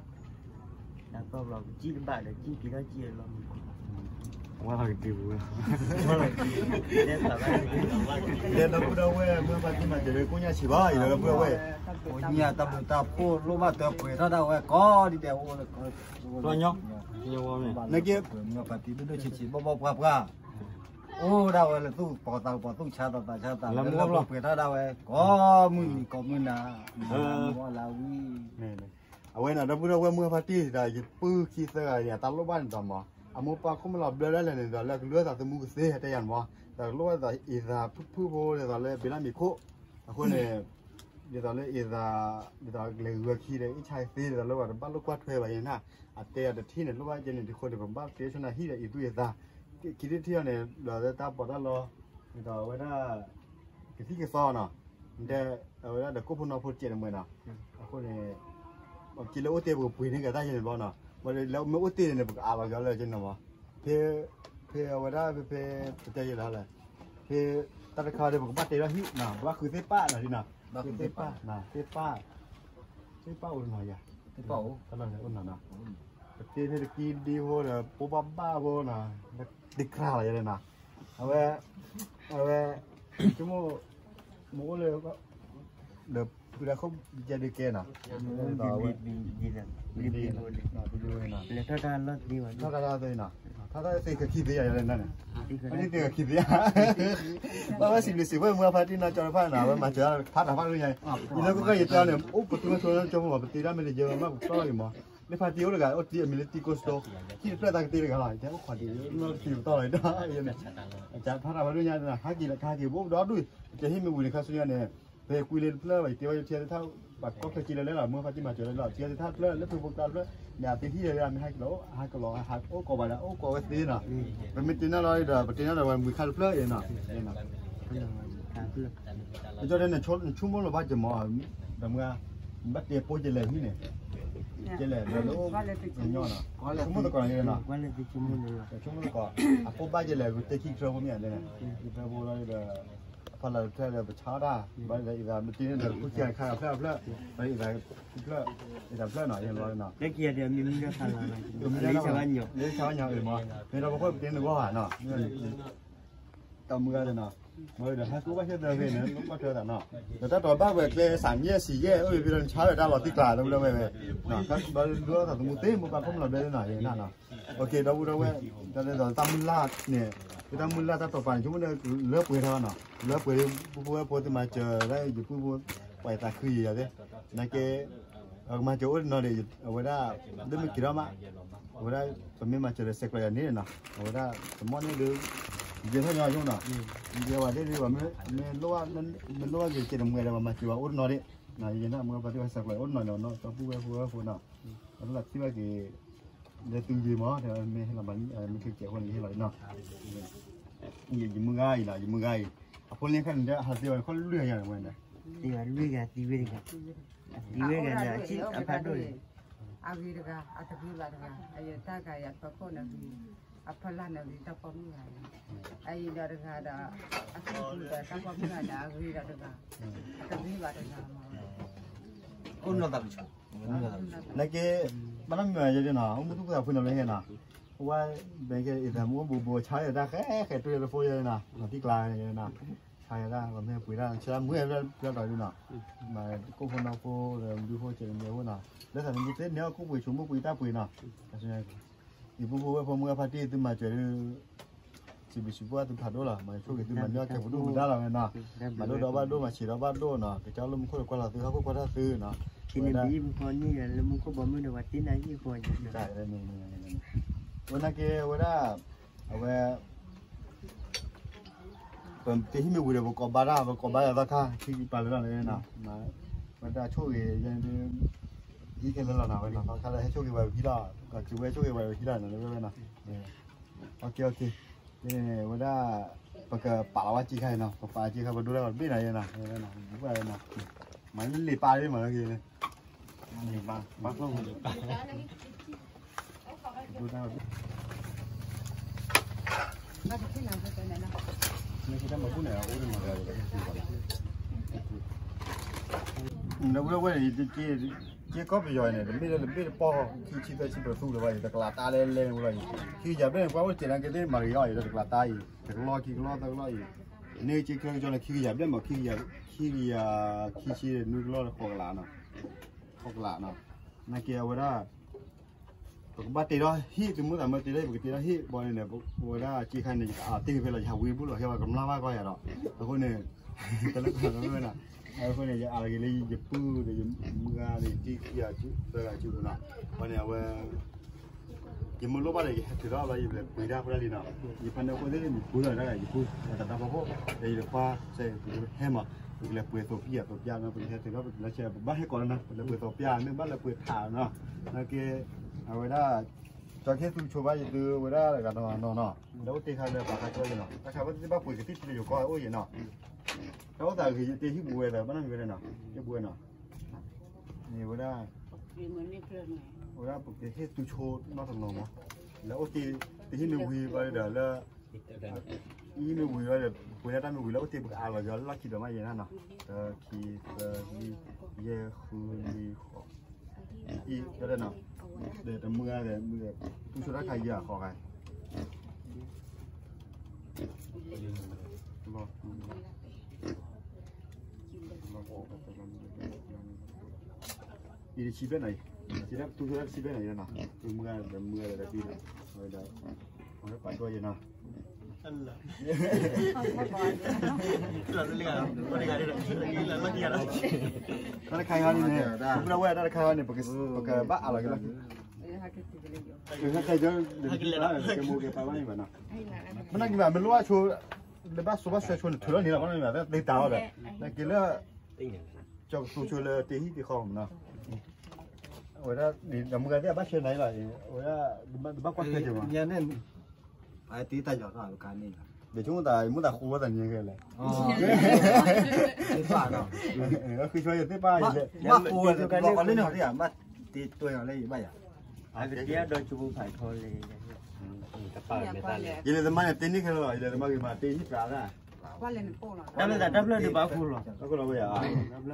ဘျီကစံၣ်တဘၣ်ဒီး ကံၣ်က့ၤထီၣ်ကံၣ်လီၢ်မံခိၣ်, ဝါလီၤကဒုဝဲ, ဒီပုၢ်ဒီဝဲၢ် မုၢ်ဖါတံၢ်မၤစၢၤလၢကိးညါဆံးဘၣ် ယဒီပုၢ်ဒီဝဲၢ်, ကိးညါတၢ်ဘျုးတၢ်ဖှိၣ်လိၣ်ဘၣ်တၢ်ပှဲၤထီၣ်ဒၣ်ဝဲကိးဒံးဒဲးအိၣ်လၢ နက့ မုၢ်ဖါတံၢ်ဒိၣ်ဒိၣ်ဆံးဆံး ဘီၣ်ဘီၣ်ပှၢ်ပှၢ် အိၣ်ဒၣ်ဝဲလၢသူၣ်ပိာ်သးပိာ်သူၣ်ဆါသးသးဆါသး လၢလၢပှဲၤပှဲၤထီၣ်ဒၣ်ဝဲကိးမုၢ်နံၤကိးမုၢ်နၤ, အဝဲန့ၣ် ဒီပုၢ်ဒီဝဲၢ် မုၢ်ဖါတံၢ်ဒီး ယပုၢ်ခံသၢဂၤန့ၣ် တၢ်လိၣ်ဘၣ်န့ၣ်ဒီးမး အမိၢ်ပၢ်ခိၣ်မ့ၢ်လီၤဘျၢဒၣ်လဲာ်န့ၣ်ဒီး လၢကလုၢ်သးသမူကသ့ဟဲတဲယၤန့ၣ်မး ဒီးကလိၣ်ဘၣ်ဒ်သိးအ့ၣ်သးဖုၣ်ဖုၣ်ဖိ ဒ်သိးလၢဘ့လၣ်မံၤခိၣ် အဃိန့ၣ် ဒ်သိးလၢအ့ၣ်သး ဒ်သိးကလဲၤဂုၤအခံဒီး အ့ၣ်ဆါသ့ ဒ်သိးလၢပှၤတဘၣ်လိၣ်ကွၢ်ထွဲဘၣ်အံၤန့ၣ် အတဲအီၤတထံၣ်န့ၣ် လိၣ်ဘၣ်ကဲန့ၣ် ဒ်ဃိန့ၣ် ပကဘၣ်တဲဆိနၤဟံၣ်ဒီးအ့ၣ်သူအ့ၣ်သး ခံထံၣ်တထံၣ်အီၤန့ၣ် ဒီးတၢ်ပီးတၢ်လီ ဒ်သိးအဝဲဒၣ် ကသံၣ်ကသီနီၤ အဝဲဒၣ်ဒီးကိၣ်ဖိနီဖိတကဲးတမှဲၤနီၤ အဃိန့ၣ် ပက့လၢအိၣ်တ့ၢ်ပကပှ့ၤန့ၢ်က့ၤတၢ်ယဲန့ၣ်ဘီနီၤ လၢမ့ၢ်အိၣ်တ့ၢ်န့ၣ် ပကအးလီၤက့ၤလၢက့ၤနီၤမး ဖဲ ဖဲအဝဲဒၣ်ဖဲဖဲ ပတဲယဲလီၤလဲၣ် ဖဲ တၢ်တခါဒီး ပကဘၣ်တဲထီၣ်ဟံၣ်နီၤ ပဘၣ်ဃုသ့ၣ်ပာ်နီၤဒ်နီၤ ဃုသ့ၣ်ပာ်နီၤ သ့ၣ်ပာ် သ့ၣ်ပာ်အိၣ်နီၤယၤ သ့ၣ်ပာ်အိၣ် တၢ်လီၢ်န့ၣ်အိၣ်နီၤနီၤ ပတ့ဖဲတကံဒ့ဖိဒီး ပိဘၣ်ဘၣ်ဖိနီၤ တ့ကြၢ်လီၤယဲနီၤ အဝဲ အဝဲ ဆိကမိၣ် မ့ၢ်အိၣ်လၢ ဒီးဖုဒၣ်ခိၣ်ယဲဒုးကဲနီၤ လဲၤထီၣ်တၢ်လီၢ်သ့ဝဲ ထီၣ်တၢ်လီၢ်သ့နီၤ ထီၣ်တၢ်သ့ကခံသ့ယၤယဲန့ၣ် အန့ၣ်သ့ကခံသ့ယၤ ဘၣ်ဝဲစံးဘျုးစံးဖှိၣ်မုၢ်ဖါတံၢ်နီၤ ကၠီတဖၣ်နီၤ အဝဲမၤစၢၤဖးတၢ်ဖးဒိၣ်ညါ ယလၢကီၢ်ကီၢ်ယတဲအီၤန့ၣ် အိၣ်ပတုၤမ့ၢ်ဆိကမိၣ် ပတ့တၢ်မ့ၢ်တယဲဘၣ်မး ပကတီၢ်လီၤက့ၤမး လၢဖါတံၢ်အိၣ်တဂၤ အိၣ်တံၢ်အမံၤလၢတံၢ်ကိၢ်စတိ ဟံၣ်တဖျၢၣ်သးကတ့တဂၤလီၤ တဲအိၣ်ခိးတံၢ် နီတံၢ်ပတီၢ်လီၤ ဖါတံၢ်ဖးဒိၣ်ညါ ဟးက့ၤလၢကဟးက့ၤ ပအိၣ်ဒီဒူၣ် ပတဲဟံၣ်မ့ၢ်ဝံၤန့ၣ် ခါဆူညါန့ၣ် ပကွံလ့တဖျၢၣ် ပတဲဝဲယထံသ့ၣ်ထၣ် ပှၤကီၢ်ချၢက့လၢလဲၣ်လီၤ မ့ၢ်ဖါတံၢ်မၤစၢၤလၢလီၤ ထံသ့ၣ်ထၣ်တဖျၢၣ် လၢဖုဖိကျါတဖျၢၣ် မ့ၢ်အသ့ဟံၣ်လၢမ့ၢ်ဟးက့ၤလီၤ ဟးက့ၤလီၤ ဟးအိၣ်ကိးဘၣ်ဒီး အိၣ်ကိးဝဲသ့နီၤ ပမ့ၢ်တ့နီၣ်လီၤဒီး ပတ့နီၣ်ဒီးဝဲမုၢ်ခါတဖျၢၣ်အံၤနီၤ ကၠီတဲနဆိကမိၣ်လီၤဘၣ်ကမီၤ ဒီးမုၢ်ဂၤ ဘၣ်တဲပိကလဲာ်ဟံၣ်န့ၣ် ကလဲာ်လၢအိၣ်ကညီနီၤ ဆိကမိၣ်သကိးန့ၣ်နီၤ ဆိကမိၣ်သကိး အပိဘၣ်ကလဲာ် ကတဲခံကထၢဖိမ့ၢ်ဧါန့ၣ် ခံကထၢဖိလီၤဒီး အဖီလာ်တဖျၢၣ်ဒီးပဆါတၢ် ဘၣ်ဒီးအံၤသးမ့ၢ်တ့န့ၣ်ဒီး ခိၣ်ခံခါတဖျၢၣ်တဖျၢၣ် ဒီးအံၤသးတဖျၢၣ် အံၤသးတဖျၢၣ်နီၤ ယလီၤနီၤ လၢဆါဝဲညါ လၢဆါဝဲညါအံၤမ့ၢ် မ့ၢ်ဒီးပခိၣ်ပတ့န့ၣ်ဂီၢ်ဘၣ်နီၤ တမုၢ်ဂၤန့ၣ်နီၤ မ့ၢ်ဒီးဟဲကိးဘၣ်ဆၢသၢဖဲန့ၣ် လိၣ်ဘၣ်ထွဲသးနီၤ ဒီးတၢ်တီၤဘၣ်ဝဲကျဲစးယဲၢ်ဆံယဲၢ် အိၣ်ဖဲဖဲဒီးနဆါဝဲတၢ်လီၤတံၢ်ကျါ တဝဲဝဲဝဲ ဘၣ်ဒိသးသမူသ့ မိၢ်ပၢ်ဖီၣ်မုၢ်လီၤဘျဲၣ်သ့ၣ်နီၤ ယဲၢ်နၤနီၤ ဒီပုၢ်ဒီဝဲၢ် တၢ်လၢတၢ်မုၢ်လၢ်န့ၣ် တၢ်မုၢ်လၢ်တၢ်တီၤပာ်န့ၣ် ဆိကမိၣ်ဒီးလၢပှဲၤထီၣ်နီၤ လၢပှဲၤ ပူဖိဝဲၢ်ဖိသုမၤစၢၤဒၣ်ယပုၢ်ဖိ ပှၤယသးခုယံာ်ယၤသ့ၣ် နာ်က့ ကမၤစၢၤအိၣ်တနီၤဒီး အဝဲဒၣ် ဒ်မ့ၢ်က့ၤထီၣ်မး အဝဲဒၣ် ပမ့ၢ်မၤစၢၤဒီးဆဲးကျိးယၤန့ၣ်နီၤ အဝဲဒၣ် တမီၢ်န့ၣ်ဒုး ယဲထီၣ်ညီယိနီၤ ယဲဝဲဒၣ်ဒ် မ့ၢ်လိၣ်ဘၣ်ဂ့ၤကဲတမုၢ်ဒီး ပမၤစၢၤဘၣ်အိၣ်တနီၤဒၣ် ယဲန့ၣ် မ့ၢ်ပှၤသ့ၣ်ဝဲဆဲးကျိးအိၣ်တနီၤနီၤ ဒီပုၢ်ဝဲၢ်ဖိဝဲၢ်ဖိနီၤ ပလီၢ်ထံၣ်ဘၣ်က့ၤ လၢသုယံၤမး မ့ၢ်ဟဲလီၤမၤ မ့ၢ်ခဲကဲးအဃိန့ၣ် ယဟဲလီၤနီၤ ယမုၢ်ဂၤအံၤနီၤ ယမုၢ်ဂၤအံၤ အဖိလၢခဲန့ၣ် ဟးသ့ဝဲခီလွံၢ်ဂၤယၤဝဲန့ၣ် သ့ဝဲလွံၢ်ဂၤသံဝဲတဂၤ အသံဝဲတဂၤန့ၣ် အဖးဒိၣ်န့ၣ် အဂ့ၤတဂၤ အတဂ့ၤဘၣ်တဂၤ အယတၢ်ဂၤယၤဖၢခိၣ်န့ၣ်ဂ့ၤ အဖီလာ်န့ၣ်ဂ့ၤတၢ်ပိာ်မုၣ်ဂၤန့ၣ် အအံၤဒီးတဂၤဒီး အသူၣ်ခုဒီးတၢ်ပိာ်မုၣ်ဂၤန့ၣ် အဂ့ၤဒီးတဂၤ အတဂ့ၤဘၣ်တဂၤမး အိၣ်နီၢ်သးကဆူး နာ်က့ ဘၣ်နီၢ်မံၤယဲဒၣ်နီၤ အိၣ်မူသူၣ်ခုသးခုနီၤလၢဟဲနီၤ ဝဲ ဘဲက့ၤအံၤသးမူအိၣ်ဘူးဘူးဆါယတၢ်ဃဲဃဲတုၤလၢဖိယဲနီၤ လီၤတံၢ်ကျါယဲနီၤ ဆါယတၢ်လီၤမ့ၢ်ပှ့ၤတၢ် ဆါမုၢ်ဟဲဖျၢၣ်ဖျၢၣ်တီၤဒုနီၤ မၤကိၣ်ဖိနီၢ်ဖိဒီးမူဖိစဲးတမံၤအဃိနီၤ လၢသးသမူသ့န့ၢ်အီၣ်ကိၣ်ပှ့ၤဆိကမိၣ်ပှ့ၤတၢ်ပှ့ၤနီၤ ယပုၢ်ဖိဝဲၢ်ဖိမုၢ်ဂၤဖါတံၢ်သုမၤစၢၤဒု စံးဘျုးစံးဖှိၣ်သုဖးဒိၣ်လီၤ မၤဆိၣ်ဂ့ၤသုမၤန့ၢ်အီၣ်ကဲပဒိၣ်ပဒါလီၤဝဲနီၤ မၤဒိၣ်ဒီးဘၣ်ဒိၣ် မၤဆံးဒီးဘၣ်ဒိၣ်နီၤ ကစၢ်လၢမူခိၣ်ဒီးကွၢ်လီၤသု ဟီၣ်ခိၣ်ကွၢ်တၢ်သုနီၤ ဝဲဒၣ် ဝဲနာ်က့ အဝဲဒၣ် ပကဟံၣ်မ့ၢ်ဝံၤဒီး ပကိးဘါတၢ် ပကိးဘါယၤသီခါ ခံကပၤလၢလီၤန့ၣ်နီၤ ဝဲတၢ်ဆိၣ်ဂ့ၤ ယဟံၣ်ခဲလၢာ်လီၤနီၤ ဝဲနီၤ သီခါလၢဟဲဆိၣ်ဂ့ၤဝဲပဟံၣ်လီၤ ကစူၤဝဲဆိၣ်ဂ့ၤဝဲပဟံၣ်လီၤန့ၣ် ဝဲဝဲနီၤ အဝဲဒၣ် ပကပာ်လီၤဝဲစ့ခါအံၤနီၤ ပပာ်စ့ခါ ပဒိတၢ်ဂီၤတဘ့ၣ်နီၤ ယဲနီၤ မၤလၢလံာ်ပာ်လံမၤလၢက့ၤ နဝဲဝဲန့ၣ် က့ကီၢ်ပယီၤန့ၣ် တမ့ၢ်လၢတဘ့ၣ်တပီၢ် ခံဆံသၢဆံပသူလၢၤဘၣ် ယတကလးတၢ်လဲလဲဝဲလီၤ ခံကယၤဘျဲၣ်န့ၣ် ကွၢ်အိၣ်တစဲးလၢကသ့ၣ်မၤဂ့ၤအီၤ ယတကလးတၢ်အံၤ တကလီၢ်ခံကလီၢ်သၢကလီၢ်အံၤ န့ၢ်က့ချၢကစီလၢခံကယၤဘျဲၣ်မး ခံကယၤ ခံကယၤ ခံဆံနွံကလီၢ်ဃိးကလးနီၤ ဃိးကလးနီၤ နာ်က့အဝဲဒၣ် ပကဘၣ်တ့ထီၣ်ဟ့ၣ် သုမုၢ်သးမုၢ်တ့ထီၣ် ပကတ့ထီၣ်ဟ့ၣ် ဘၣ်န့ၣ် ပဝဲဒၣ်စ့ခါန့ၣ် ယကအးတ့ၢ်ဖဲလီၤ ယဟးဝဲဘူၣ်လီၤ ဟဲဝဲကမျၢၢ်ဘၣ်ကီယၤဒီး အဃိန့ၣ် တလၢကလီၤဝဲဒၣ် အဃိန့ၣ် ယအးတဂ့ၤလၢယပုၢ်ဒီးယမုၢ်ဂၤန့ၣ် တံၢ်ခံဂၤသၢဂၤဆူပူၤနီၤ ဘၣ်န့ၣ် အဝဲ ယမ့ၢ်လိၣ်ဘၣ်ဒီး ယဟဲထုးထီၣ်ဘၣ် ယလဲၤပှ့ၤတၢ်ဖိတၢ်လံၤနီၤ ယဖးန့ၣ်အဃိသ့ၣ်န့ၣ် ယပှ့ၤထီၣ်တၢ် ယပုၢ်တၢ်တၢ်ဖီခိၣ် ဒီးယတခွါစဲး ပကဟဲမး ပကလဲၤပှ့ၤသိးပျၢ်သိးပျၢ်နီၤ ပကဟဲထုးထီၣ် ပကလဲၤဆဲး ပဘၣ်ဟဲကိးလၢနီၤ ပလဲၤပှ့ၤသိးပျၢ် မ့ၢ်ဘၣ်လဲၤပှ့ၤဖးနီၤ နာ်က့ အဝဲဒၣ် ကၠီကဟ့ၣ်သူဆိဘၣ်ယသုဝဲဒၣ်တဂၤနီၤနီၤနီၤ လၢအိၣ်တ့ၢ်ခါလၢပာ်ခါကၠီယနီၤ တၢ်ခါဝဲသ့ၣ်ဘၣ်ပှ့ၤကသံၣ်ထံလၢယိၤကီၢ်အိၣ်ယနီၤ တၢ်အိၣ်သးဂ့ၤယတ့ဟံၣ်ပူၤဝဲသးဘၣ်နီတမံၤဝဲလဲၣ်နီၤ ဟံၣ်ပူၤဝဲနီၤ န့ၣ်ဝဲဒၣ် ဝဲဒၣ်ပကဟ့ၣ်သူဆိနီၢ်တနီၤမး လၢအိၣ်တ့ၢ် တဟံၣ်မ့ၢ်ဝံၤဘၣ်ဒီးလၢ ဟံၣ်မ့ၢ်ဝံၤဘၣ်ဒီး ပှ့ၤဒၣ်တၢ်မ့ၢ်ဝံၤလၢအိၣ်တ့ၢ်ပကအးလီၤယီၤလၢလီၢ်ခံဒီးမးယဲၢ်နီၤ တၢ ခံ သၢ လွံၢ် ယဲၢ် ဃု နွံ ဃိး အံၤဒီးနီၤ ဒီးတမုၢ်ဂၤဒီး သူဆိတၢ်ခါယၤဃိးဂၤ အံၤတဆံဘျဲၣ်နီၤအံၤ တဆံဘျဲၣ် သူဆိတၢ်တဆံဘျဲၣ်နီၤအံၤနီၤ သူမုၢ်ဂၤဒီးမုၢ်ဂၤဒီးတၢ်တံၢ်နီၤ အဝဲဒီး အဝဲပာ်ဒိၣ်ယဲၢ်နီၤ တၢ်တခါအံၤန့ၣ် ပကဘၣ်အးလီၤက့ၤ လၢကမူကဲပာ်ဘၣ်န့ၣ်ဘၣ်နီၤ, မနုၤက့ၤဘၣ် မ့ၢ်လိၣ်ဘၣ်ဆိ လၢဘၣ်ဆိဘၣ်ဆှဲဆိန့ၣ် ထုးလီၤန့ၣ်လီၤ ဘၣ်န့ၣ်ဘၣ် သ့တၢ်အီၤဒီး နက့ၤလၢ ကၠီကသူဆိလၢတ့ဟံၣ်တ့ဃီမနီၤ, အဝဲဒၣ် ဒီးမုၢ်ဂၤသ့ၣ်အဘၣ်ဆှဲနၤလီၤ, အဝဲဒၣ် တဘၣ်ကွၢ်ထွဲက့ၤမး, တ့တၢ်ယီၤထီၣ်ကါန့ၣ်လီၤ, ဒီးဆိကမိၣ်သး မ့ၢ်သးဃိဝဲသးညါခဲလၢာ်, သ့ၣ်ပာ်ဒီး ဃုဆှီယသ့ၣ်ပာ် ဘၣ်ဃိဝဲလၢန့ၣ် ဘၣ်ယၤ အကတ့အဒီးကၠိဖိဖးထီလံ, ယလဲၤသမါန့ၣ် တ့န့ၢ်ခဲလၢာ်လီၤ, ယလဲၤသမါဂ့ၤမး တ့ဟံၣ်ပြးဒၣ်, တၢ်လၢတၢ်တဖျၢၣ်ဒုးဘၣ်ဃိလီၤ,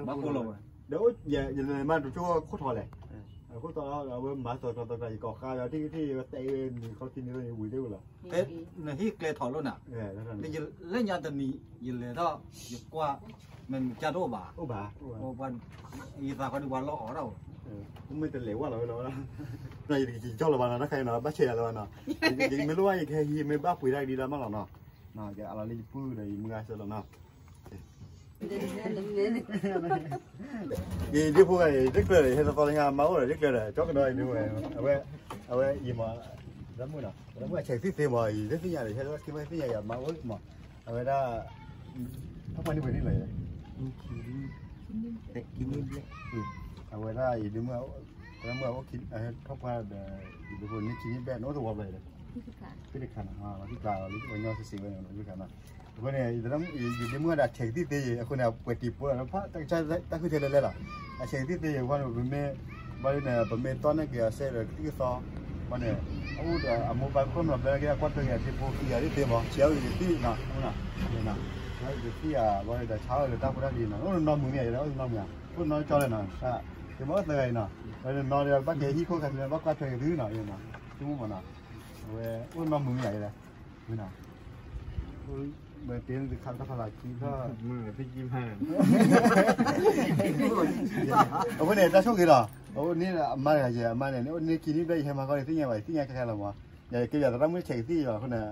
ဘၣ်ဃိလီၤဝဲ, ဒီးယလဲၤသမါတကၠိခိၣ်ထီလဲၣ်, ခိၣ်ထီလီၤ အဝဲမၤသီထီသီကျါ ယကိးဃါဒီး ထံၣ်ထံၣ်ဝဲတဲဝဲနံၤခီခံနံၤလီၤ ယဝံၤသ့ၣ်ဝဲလီၤ, နဟံၣ်ကျဲထီၣ်လိၣ်နၤ, လၢညါတနံၤ ယလဲၤထီၣ် ယကွၢ် မ့ၢ်နကၢ်တအိၣ်ဘၣ်, အိၣ်ဘၣ်, ယသးခီဒုးပှၤလီအီၣ်ဒၣ်ဝဲ, မ့ၢ်တလဲၤဝဲလီၤဝဲလီၤ, ယကၠီလီၤဘၣ်နီၤ တၢ်ခါအံၤနီၤ ဘၣ်ဆဲးယၤလၢၤဘၣ်နီၤ, မ့ၢ်လိၣ်ဘၣ်ယကဟဲဟံး မ့ၢ်ဘၣ်ပှ့ၤတၢ်ကဒံဒၣ်မးလီၤနီၤ, ယအးလီၤလၢယပုၢ်ဒီးယမုၢ်ဂၤစၢၤလီၤနီၤ ယဒ့ဖိဂၤန့ၣ် တကျၢၤဒီး ဟဲသီသီလၢညါ မၤအိၣ်ဒီးတကျၢၤဒီး ကၠီကဒီးယဒ့ဖိဂၤ, အဝဲ အဝဲယမၤ တၢ်မုၣ်နီၤ တၢ်မုၣ်အဆဲးသ့သ့မး ယတသ့ၣ်ညါဒီး ဟဲလၢက့ၤမ့ၢ်သ့ၣ်ညါဒီး ယမၤအိၣ်မး, အဝဲဒၣ် ထီၣ်ပှၢ်န့ၢ်ဝဲန့ၣ်လီၤ, အဝဲဒၣ်ယဒ့မုၣ် တၢ်မုၣ် ထီၣ်ပှၢ်ဒီး ယဒ့ဖိန့ၢ်ခံနံၣ်ဘျဲၣ် နအိၣ်သဝီဘျီဒီး ဖံတခါနီၤ ဖံတခါနီၤ လီၤဖံတခါနီၤ အဃိန့ၣ် ယဒ့မုၣ်ဝဲဒၣ်ဆဲးကသံၣ်သ့ယံၤ အဃိန့ၣ် ပှဲၤတံၤဖိလီၤ တၢ်ဃုထၢလဲၣ်လဲၣ်လီၤ, အဆဲးကသံၣ်သ့ယံၤအဃိန့ၣ် ပမ့ၢ် ဘၣ်န့ၣ် ပမ့ၢ်တီၢ်န့ၢ်က့ၤအီၤစဲဒီးကသံၣ်ကသီ ဘၣ်န့ၣ် အအိၣ်ဒီးအမိၢ်ပၢ်ခိၣ်နူာ်ဘျီက့ၤ အကွၢ်ထွဲက့ၤအထံဖိကသံၣ်ယၤသ့ၣ်သ့မး ဆဲးကသံၣ်နီၤ ဆဲးကသံၣ်ယၤ ဘၣ်ဒီးဆါအီၣ်ဒီးတၢ်ဖိတၢ်လံၤနီၤ အိၣ်နီတမံၤမ့ၢ်ယၤ အိၣ်နီတမံၤ အိၣ်နီကၠီလဲၣ်နီၤ ယမ့ၢ်အိၣ်သၢဂၤအံၤနီၤ ဝဲနီၤဒီးဘၣ်ကဲဟံၣ်ခိၣ်ခါဆူညါ ဘၣ်ကွၢ်ထွဲက့ၤသုနီၤ ယမ့ၢ် ဆိကမိၣ်မးနီၤ အဝဲ အိၣ်နီတမံၤမ့ၢ်ယၤလဲၣ် ဝဲနီၤ ဝဲတ့နတခါတၢ်ဖးလၢခံထီၣ် အဃိန့ၣ် တၢ်ဆိၣ်ဂ့ၤလီၤ အအိၣ်န့ၣ်အမါတဂၤယဲ အမါန့ၣ် အိၣ်န့ၢ်ခံနံၣ်ဘျဲၣ် ယဟဲမၤဃီန့ၣ် သ့ၣ်ညါဘၣ် သ့ၣ်ညါခဲခဲလီၤမး ယကဲယၤသရၣ်မုၣ်ဆဲးကသံၣ်ယံၤအဃိန့ၣ်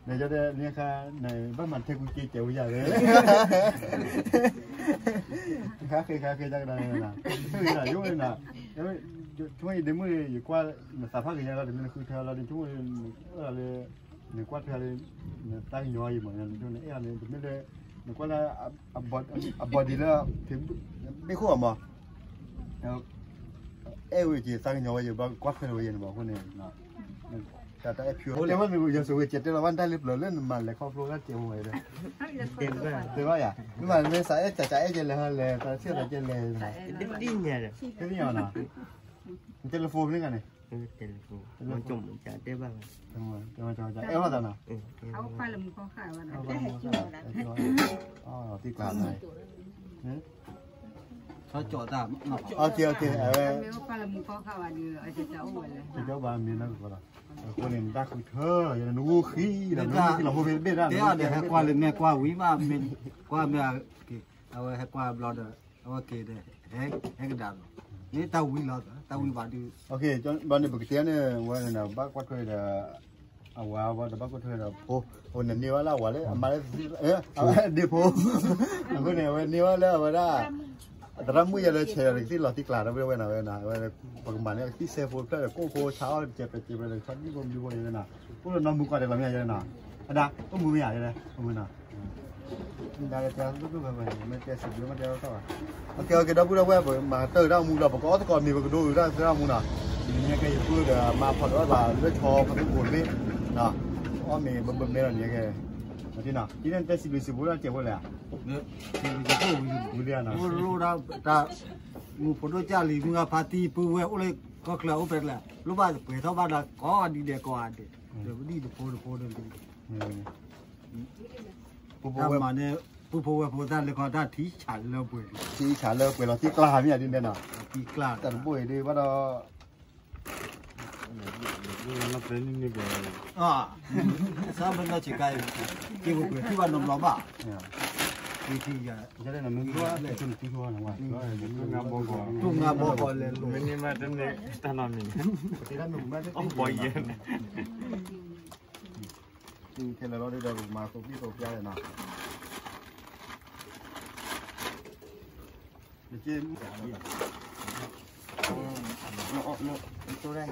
န့ၣ် ယတဲန့ၣ်ခါ န့ၣ် ဘၣ်မၤထဲကူက့ကဲဝဲယၤလဲၣ် ခါဃ့ခါဃ့တၢ်ကဒါန့ၣ် ဆိၣ်ဂ့ၤလီၤ ယအိၣ်န့ၣ် ဆိကမိၣ်ယဒ့မုၣ် ယကွၢ် နသးဖးက့ၤညါလီၤ တမ့ၢ်နဃုထၢလီၤ နဆိကမိၣ် နအၢၣ်လီၤလၢ နကွၢ်ထွဲလၢ နတၢ်ကညီၤယံၤမး နအဲၣ်လီၤန့ၣ် တမ့ၢ်လၢ နကွၢ်လၢ အဘီဒံးလၢ ဘ့ၣ်ခိၣ်အမး အဲၣ်ဝဲက့ၤ သးကညီၤဝဲယံၤ ဘၣ်ကွၢ်ထွဲဝဲယံၤန့ၣ်မး အဃိန့ၣ် တၢ်တၢ်အဲၣ်ဖၠူ တဲဝဲန့ၣ် ယၤစံးဝဲ ကဲတဲလီၤဘၣ်တၢ်လၢပျၢၤလၢနမၤလဲၤခီဖျိတၢ်ကဲဝဲ တဲဘၣ်ယၤ မ့ၢ်မး မ့ၢ်စးအဲၣ်ကၠးကၠးအဲၣ်ကဲလဲၤဟီလဲၤ တၢ်ဆံၣ်သးကဲလဲၤ သ့ၣ်ညါနီၤ နတဲလၢဖိမ့ၢ်ဂ့ၤန့ၣ် တဲလၢဖိ တဲဘၣ် အဲၣ်ဝဲသးနီၤ သံကျါ အဝဲ အဃိန့ၣ် တၢ်ဃုထၢ ယနနဂိၢ်ဃံဒီး နဂိၢ်ဃံလီၤ ဟဲကွၢ်လၢမဲာ်ကွၢ်ဝံၤမး မ့ၢ်ကွၢ်မဲာ် အဝဲဟဲကွၢ်ဘျီဒီး အဝဲက့ၤဒီး ဟဲကဒါလီၤ မ့ၢ်တၢ်ဝံၤလီၤ တၢ်ဝံၤဘၣ်ဒုး ဘျီန့ၣ် ပကတဲန့ၣ် ဝဲန့ၣ် ဘၣ်ကွၢ်ထွဲဒီး အဝၤဝဲဒီး ဘၣ်ကွၢ်ထွဲဒီးဖိ အဃိန့ၣ် န့ၢ်ဝဲလၢအဝၤလၢ အမါလၢ ဒ့ဖိ အဃိန့ၣ် အဝဲန့ၢ်ဝဲလၢအဝဲဒၣ် သရၣ်မုၣ်ယဲလၢဆဲးဒီးကသံၣ်လီၤသံကျါ တဝဲဝဲနီၤ ဝဲ ပကမၤန့ၢ်ကသံၣ်စဲဖိဖျၢၣ်ဒီး ကိၣ်ဖိဆါအီၣ်တကဲးပဲးကဲးပဲးဒီး ဆီဒံၣ်ဖိမံၤဖိယဲနီၤ အိၣ်ဒီးနီၢ်မုၣ်ကွၢ်တဲလီၤမ့ၢ်ယဲနီၤ အဒၣ် အိၣ်မုာ်မ့ၢ်ယဲ အိၣ်မုာ်နီၤ မ့ၢ်တဲစံးဘျုးမ့ၢ်တဲတၢ်ဘၣ် အကဲ အကဲ ဒီပုၢ်ဒီဝဲၢ် ပမၤတၢ်ဂ့ၤတၢ်မူလီၤ ပကအီၣ်သကိးမ့ၤ ပကဒိဂ့ၤတၢ်သရၣ်မူနီၤ နကဲယပုၢ်ဒီး မါဖီၣ်ဒီးဘၣ်လၢဆီဖီခိၣ်ဘ့ၣ် အီၣ်မ့ၤဘၣ်ဘၣ်မဲလီၤန့ၣ်ကဲ ဒ်န့ၣ် ဒ်န့ၣ်တဲစံးဘျုးစံးဖှိၣ်တၢ်ကဲဖိလဲၣ် ဝံၤလံနီၤ မူဖိဒိၣ်ကၢ်လံၤ မုၢ်ဂၤဖါတံၢ် ပုၢ်ဝဲၢ်အိၣ်လၢကီၢ်ချၢအိၣ်ဖဲလဲၣ် လိၣ်ဘၣ်ပှဲၤထီၣ်ဘၣ်ဒီး ကိးဒံးဒဲးကိးဂၤဒဲး ဒီးပဒံၣ်တဖိတဖိဒီး တၢ်မၤန့ၣ် ပုၢ်ဖိဝဲၢ်ဖိတၢ်လဲၤခီတၢ်ထံဆးလၢပှဲၤ ထံဆးလၢပှဲၤလီၤ သံကျါမ့ၢ်ဒ်န့ၣ်နီၤ သံကျါ တၢ်တဘိအံၤဒ်ဘၣ်ဒီး ဆၢမနီၢ်ဆံးကါအံၤ က့ၤပှဲၤထံဘၣ်နီတဘျီဘၣ် က့ၤထံယၤ တူၢ်ငါဘီကီးလဲၤလိာ် မ့ၢ်န့ၢ်မးတန့ၢ်တၢ်နီတမံၤ အီၣ်ဘီယဲၢ်န့ၣ် တုၤခဲလၢာ်လီၤဒီး ပကမၤသိးပျံၢ်သိးပျါလဲၣ်နီၤ. နက့ နက့ ပှၤညီတဂၤဂၤလီၤ နပာ်လီၤတၢ်ဟဲ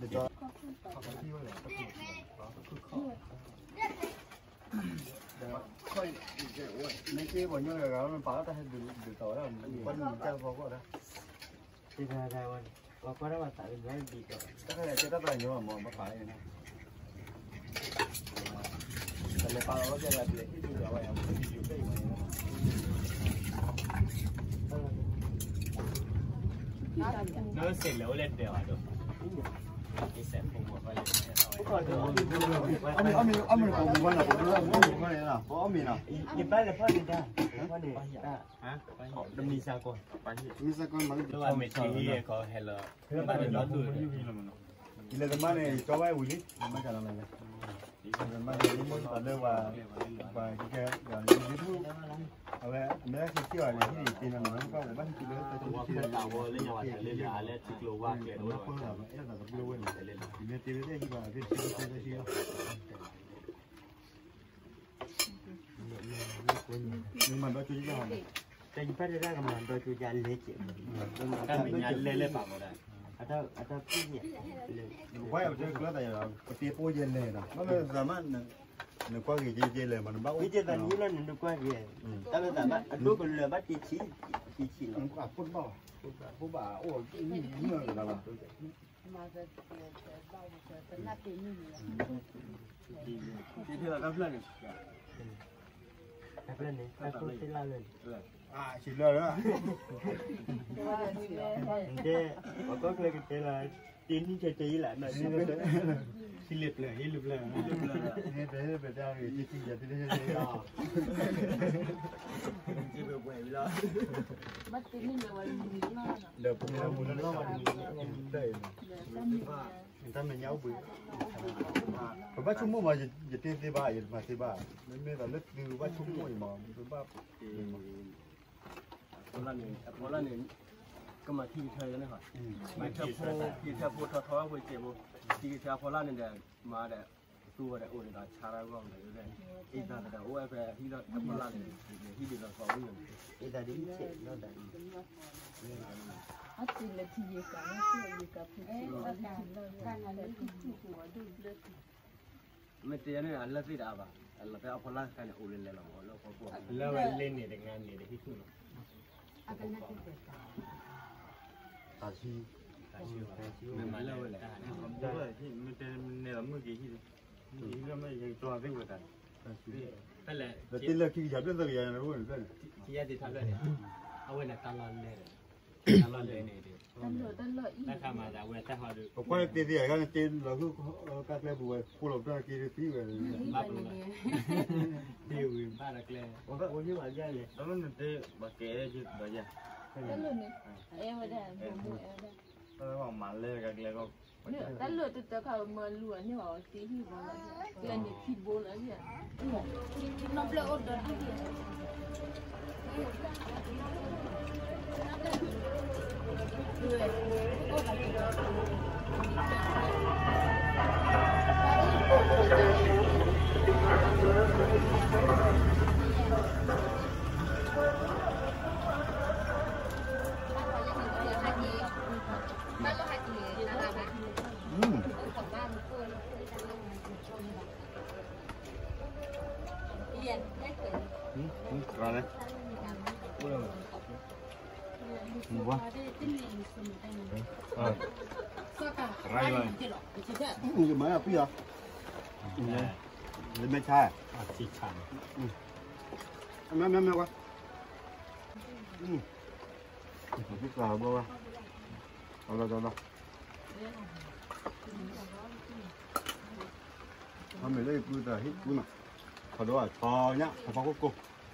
ဒုးဒုးတီၤဝဲဒၣ် ပှၤနုာ်ကၢ်သီကိးဒၣ် တဂၤဂၤဝဲန့ၣ် ပှၤကွၢ်တၢ်ဘၣ်သးလၢဒ်ဒီး တၢ်ခါန့ၣ် ကဲတၢ်ပှၤညီမး ပှၤပာ်လီၤန့ၣ် ပလဲၤပာ်လီၤဝဲကဲလၢပလဲၤဟံၣ်ဒုးဒီးဝဲ ပကယူၤဖဲအံၤမးန့ၣ် နစဲးလဲၤအိၣ်လဲၤတဲဘၣ်ဒီး အမ့ၢ် အမ့ၢ် အမ့ၢ် ပမုၢ်ဘၣ်နီၤ ပမုၢ်ဘၣ်နီၤ ပအီၣ်မ့ၤနီၤ ယပၢ်လဲၤဖီၣ်န့ၣ်တၢ် တမံၤစၢ်ကီး တမံၤစၢ်ကီး မ့ၢ်ကမ့ၢ်ထံဟံၣ်ကီးဟဲလီၤ ယလဲၤသမါန့ၣ် ကၠီဝဲဝံၤလံ မ့ၢ်ကလီၤမ့ၢ်လဲၣ် ယလဲၤသမါန့ၣ် ယမိၢ်ယပၢ်လၢပှၤ ပှၤကကဲ ယဒု အဝဲ အမဲရကၤစံၣ်အီၤန့ၣ် ဟံၣ်န့ၣ်တ့ၢ်နီၤနီၤ ပှၤဘၣ်ဟံၣ်ကလၢ မၤဖိလၢ အဲၣ်သးတဘျီဝဲန့ၣ် ယမ့ၢ်တ့ဝဲသ့ၣ်ဟံၣ်ဘၣ် အသ့ၣ်ဆံဆံဆံ မၤဒီကၠိယါဟီန့ၣ် တၢ်ယပၢ်တဲဒၣ်ကမၤဒီကၠိယါလဲၤကဲး တၢ်မဲာ်ညါလဲၤလဲၤပာ်မီၤဒၣ် အတၢ်ပှၢ်ညါ ပှၤယၤပတဲကျၢၤသးယၤ ပတ့ပိယဲလဲၤနီၤ ဘၣ်မ့ၢ်သးမး နကွၢ်က့ၤက့ၤက့ၤလဲၤမး နဘၣ်အိၣ်က့ၤသးနံၣ်လၢနကွၢ်က့ၤ တၢ်လၢသးမး အဒိကလၢၤဘၣ်တ့ဆံ တ့ဆံလီၤ အဖိတဘၣ်ဘၣ် ဖိဘၣ်အိၣ် မ့ၢ်ကလီၤဘၣ် တဖျၢၣ်န့ၣ် တၢ်ခိၣ်သ့လၢ်လၢ်န့ၣ် ဆံးလၢ်လၢ တဲ ပှၤကီၢ်ချၢကတဲလီၤ တ့နံၣ်ထဲတဲအံၤလၢ ထံလၢပျၢၤ ဟံၣ်လၢပျၢၤ ဟံၣ်လၢပျၢၤ ဟံၣ်လၢပျၢၤ ဟံၣ်လၢပျၢၤ ဘၣ်တ့နံၣ်လၢဝဲ တၢ်မဲာ်ညါအိၣ်ဘှံး ပဘၣ်ဆိကမိၣ်မး ယတ့သ့ဘၣ် ယတမၤသ့ဘၣ် မ့မ့ၢ်ဒီးလၢသုဘၣ်ဆိကမိၣ်အံၤမး ပဘၣ် အဖီလာ်န့ၣ် အဖီလာ်န့ၣ် ကမၤခံကထၢယဲန့ၣ် ခံကထၢဖိ ခံကထၢဖိထီထီဖိစဲးဖိ ခံကထၢအဖီလာ်န့ၣ်ဒီး မၤဒီး သူဝဲဒီးအိၣ်ဒီးဆါတၢ်ဂီၢ်မး အံသးသဒီးအိၣ်ဝဲဖဲဟံၣ်ဒီးအဖီလာ်န့ၣ် ဟံၣ်ဒ်သိးသီအိၣ်န့ၣ် အံသးဒ်အံၤဆဲးနီၢ်သး မ့ၢ်တဲန့ၣ် အလၢသ့ၣ်တအါဘၣ် အလီၤဖဲအဖီလာ်တခါန့ၣ် အိၣ်လဲၤလဲၤလီၤမး လၢအဖီခိၣ် လၢဝဲလ့န့ၣ်တငါန့ၣ်တဟံၣ်ခိၣ်လီၤ တၢ်ဆံ မ့ၢ်မၤလၢဝဲလဲၣ် မ့ၢ်တဲနဲၣ်လီၤမုၢ်က့ၤဟံၣ် မုၢ်က့ၤဟံၣ်လၢမ့ၢ်ယကၠီသ့ၣ်ဝဲတၢ် ဖဲလဲၣ် တ့လၢခံကယၤဘျဲၣ်သၢကယၤန့ၣ် ဖဲလဲၣ် ခံယၤသ့ၣ်ထါဖျၢၣ်န့ၣ် အဝဲန့ၣ်တၢ်လီၢ်လဲၢ်ဒီး တၢ်လီၢ်လဲၢ်န့ၣ်ဒီး တၢ်ခါမၤသးဝဲတၢ်ဟီဒီး ပကွၢ်တ့သ့အဂၤန့ၣ် တ့လီၤဟုၣ်ကၢ်ကျဲပူၤဝဲ ဃိလီၤပတၢ်က့ၤတသံဝဲ ဘၣ်ပလီၢ် တ့ဝံၤဘၣ်တကျဲ တၢ်လီၢ်န့ၣ်တ့ ပှၤကဲယဘၣ်ယၤ တၢ်လီၢ်န့ၣ် အဲၣ်ဝဲဒၣ် မၤလဲၢ်တဂၤကျဲကီၢ် တၢ်လီၢ်တတၢ်ခါမၤလူၤအန့ၢ်အီၤတ့ဟံၣ်ဘၣ် ကျဲန့ၣ်ခံဘိလီၤ နီၢ်ဘျၢၣ်အိၣ်ဒီးဒူၣ် မ့ၢ်ဆါ မ့ၢ်မ့ၢ်ဝဲ အလီၤလီၤလီၤ အမ့ၢ်လၢယကူတၢ်ဟံၣ်ကူနီၤ ထီၣ်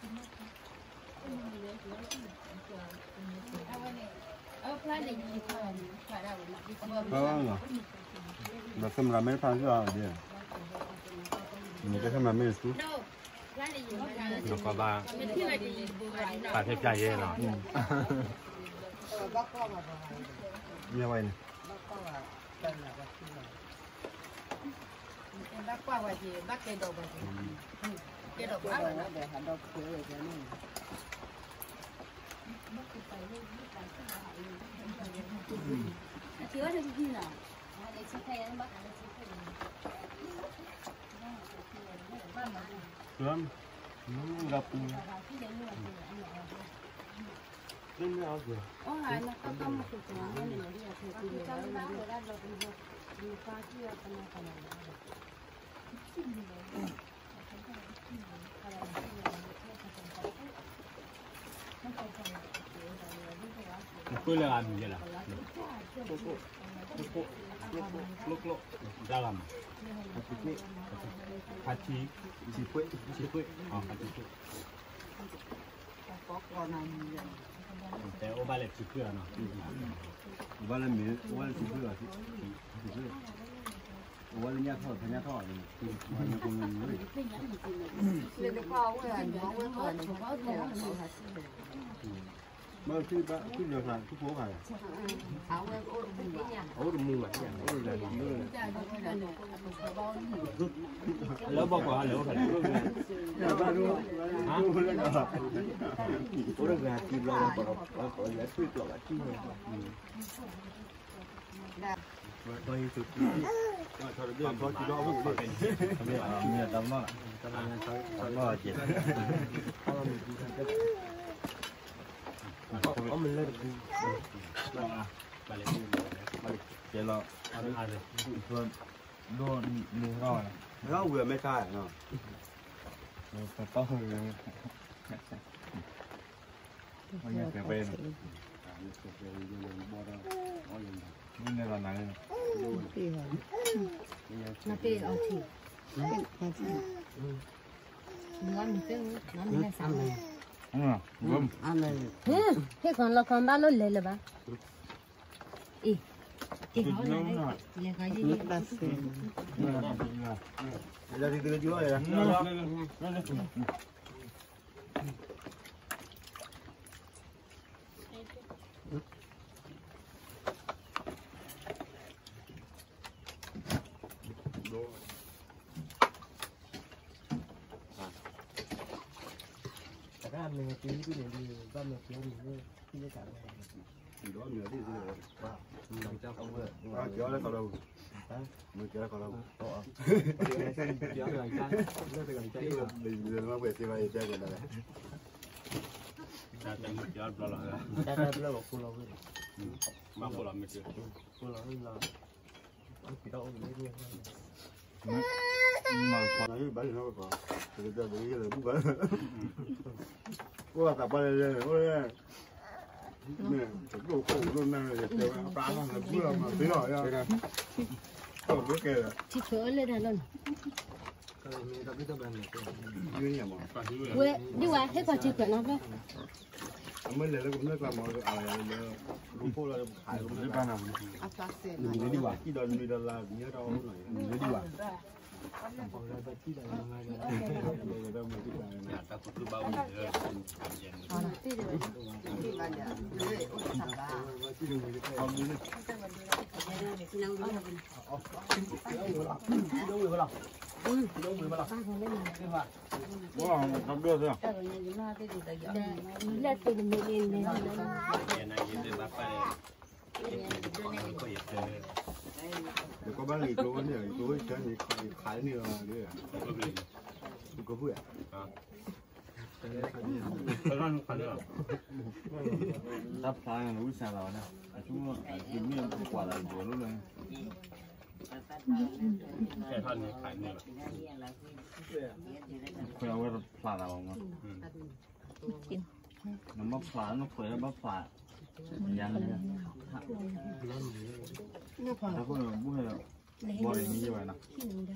ဒိၣ်ထီၣ်ညါ ထီၣ်ဖီခိၣ်ကိၢ် ဒီးသ့ၣ်မရၤမ့ၢ်တဖၣ်စ့ၢ်ကီးဒ် မ့ၢ်ကသ့ၣ်မရၤမ့ၢ်ဆူ ဒီးကဘၣ် ပာ်ထဲပျၢ်ယဲနီၤ မ့ၢ်ဝဲန့ၣ် ဘၣ်ကွၢ်ဝဲက့ၤ ဘၣ်ကဲဒိးဝဲက့ၤ, ကဲဒိးကွၢ်ဝဲလီၤ. နပၢ်လၢအမံၤယဲလီၤ, ကျိၣ်ကျိၣ်, တၢ်ဂၤမး, ဖါထံ, ထံခွဲး, ထံခွဲး, ဖါထံခွဲး, တဲအိၣ်ဘၣ်လၢထံခွဲးလီၤနီၤ, အိၣ်ဘၣ်လၢမ့ၢ် အိၣ်ဘၣ်လၢထံခွဲးလီၤ, ထံခွဲး, အိၣ်ဘၣ်လၢညၣ်ထီၣ်ဖဲညၣ်ထီၣ်လီၤ, မ့ၢ်ဘၣ် အအိၣ်တမူဘၣ်, လၢဘီၣ်ကွၢ်ဟဲလၢအိၣ်ဖဲလဲၣ်, အိၣ်တဂၤတံၤဘျီလၢပှၤ ပှၤလဲၤထွံၣ်ကျိးဘၣ်တံၢ်ဝဲ, မ့ၢ်တမ့ၢ်, တမ့ၢ်, ကဲလီၤ, ဒိၣ်န့ၢ်ထီၣ်ဝဲ, ဝံၤအမဲတၢ်နီၤ, တၢ်, မ့ၢ်တဲပဲ, မ့ၢ်နဲလီၤနၤလၢ, ဟ့ၣ်ခီလီၤခီဘၣ်လိၣ်လဲၤလၢၤဘၣ်, အံၤ, လဲၤခီယံၤ, တၢ်မ့ၢ်တံၤန့ၣ်ဒုး ဘၣ်မ့ၢ်တံၤန့ၣ် ထံၣ်လၢတၢ်ဝဲ, ကၠီလၢကီၢ်လီၤ, မ့ၢ်ကၠီလၢကီၢ်လီၤ, ကၠီလၢကီၢ်လီၤ, တၢ်တမ့ၢ်ကၠီဘျီလီၤ, တၢ်တဘျီလီၤ ဖိလီၤဝဲ, မ့ၢ်ဖိလီၤမ့ၢ်ကၠီ, ဖိလီၤဝဲလီၤ, မ့ၢ်ဘၣ်လီၤ, အိၣ်သးပှၢ်လဲၣ်လဲၣ်, အိၣ်လဲၣ်, မ့ၢ်တဘျီခိၣ်ဒိၣ်နၢ်လၢတဲဝဲ အပၢ်အလီၢ်လၢဘုလီၤမၤသ့လီၤ, ထံၣ်ဆိအလၢတၢ်လီၢ်န့ၣ်, ဝဲ ဒ်ဝဲဟ့ၣ်ခီထံခွဲးနီၤဖဲ အမ့ၢ်လဲၤလၢကမျၢၢ်ကျါမ့ၢ် အလၢ လူၤဖိလီၤ ခးလၢကမျၢၢ်ကျါ, နံၤလၢဒံးဘၣ်, နံၤလၢဒံးဘၣ်, နကဘၣ်လံကျိဝဲန့ၣ် ယိၤဝဲဆၢန့ၣ် ယခးန့ၢ်လီၤ, ကဖုၣ်ဧါ, တၢ်ဖျါန့ၣ် ဝံသးလီၤဝဲဒၣ်, အဆိကတၢၢ်မ့ၢ်ပကွၢ်လၢဒိးလိာ်လၢ, ခွဲးအဝဲတဖျါလၢၤဘၣ်မး, နမ့ၢ်ဖျါနခွဲးလၢဘၣ်ဖျါ, ယၤန့ၣ်, တၢ်ဖိန့ၣ်ဘူၣ်ဟဲ, ဘီၣ်ရံၤမ့ၢ်ယဲဘၣ်နီၤ,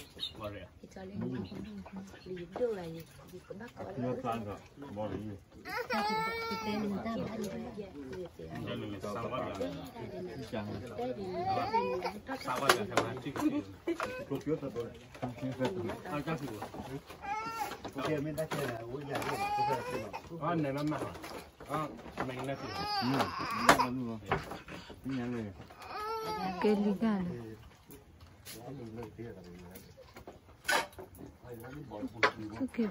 ဘီၣ်ရံၤ, ယဖျါဒီး ဘီၣ်ရံၤ, ကဲလံဂၤလၢ Okay.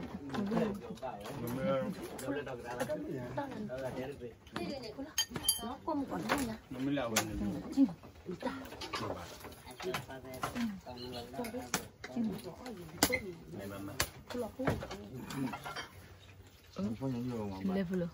လဲၤဖုလီၤ.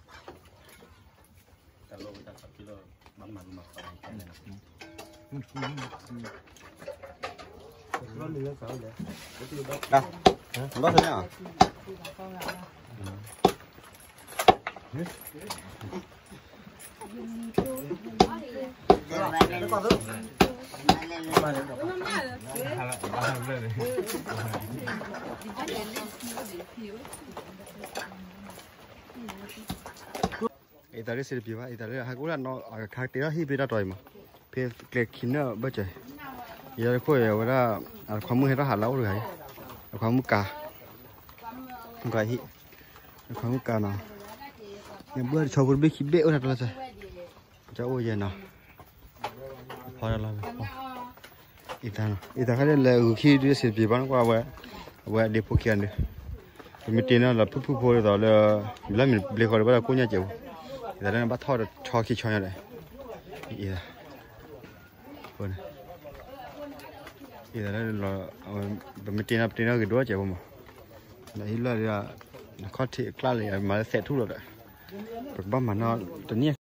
ဘၣ်သ့ၣ်ညါ အံၤတၢ်ရ့စ့တပျံၤဘၣ်, အံၤတၢ်ရ့ဟးကအိၣ်ဒၣ်နီၤ အခါကတ့ထီၣ်ဟံၣ်ဖဲတၢ်တီၤအံၤမး, ဖဲကျဲခံနၢၣ်ဘၢၣ်စၢၤ, ယၤတခိၣ်အဝဲဒၣ် အခွါမုၣ်ဟဲထီၣ်ဟးလၢအအိၣ်တဂၤအံၤ, အခွါမုၣ်ကၤ, အခွါဟံၣ်, အခွါမုၣ်ကၤနီၤ, ယဘၣ်တဆီဖိတဘ့ၣ်ခံဘ့ၣ်အိၣ်တၢ်တလီၤစၢၤ, ကအိၣ်ယဲနီၤ, ဖီတၢ်လီၤ အံၤတၢ်ခါဒ်လဲၤဂုာ်ခံဒုးစ့တပျံၤဘၣ်နကွၢ်ဝဲ, အဝဲအဒ့ဖိခံဂၤန့ၣ်, ပမ့ၢ်တ့န့ၣ်လီၤဖုၣ်ဖုၣ်ဖိဒ်သိးလၢ, လၢမ့ၢ်ဘျ့ဃီဒီးဘၣ်ဒီးကိၣ်ညါစဲးပူၤ, အံၤတၢ်လၢနဘၣ်ထီၣ်ဒီးထီခံဆီညါဒီး, အံၤ, အံၤတၢ်လၢလီၤ, ပမ့ၢ်တ့န့ၣ်ပတ့န့ၣ်ဂ့ၤဒိၣ်စဲးပူၤမး, ဒီးဟံၣ်လီၤဒီး, နခီၣ်ထံးအကျါလၢမၤလၢသဲးထူၣ်လီၤဒီး, ပကဘၣ်မၤနီတနံၣ်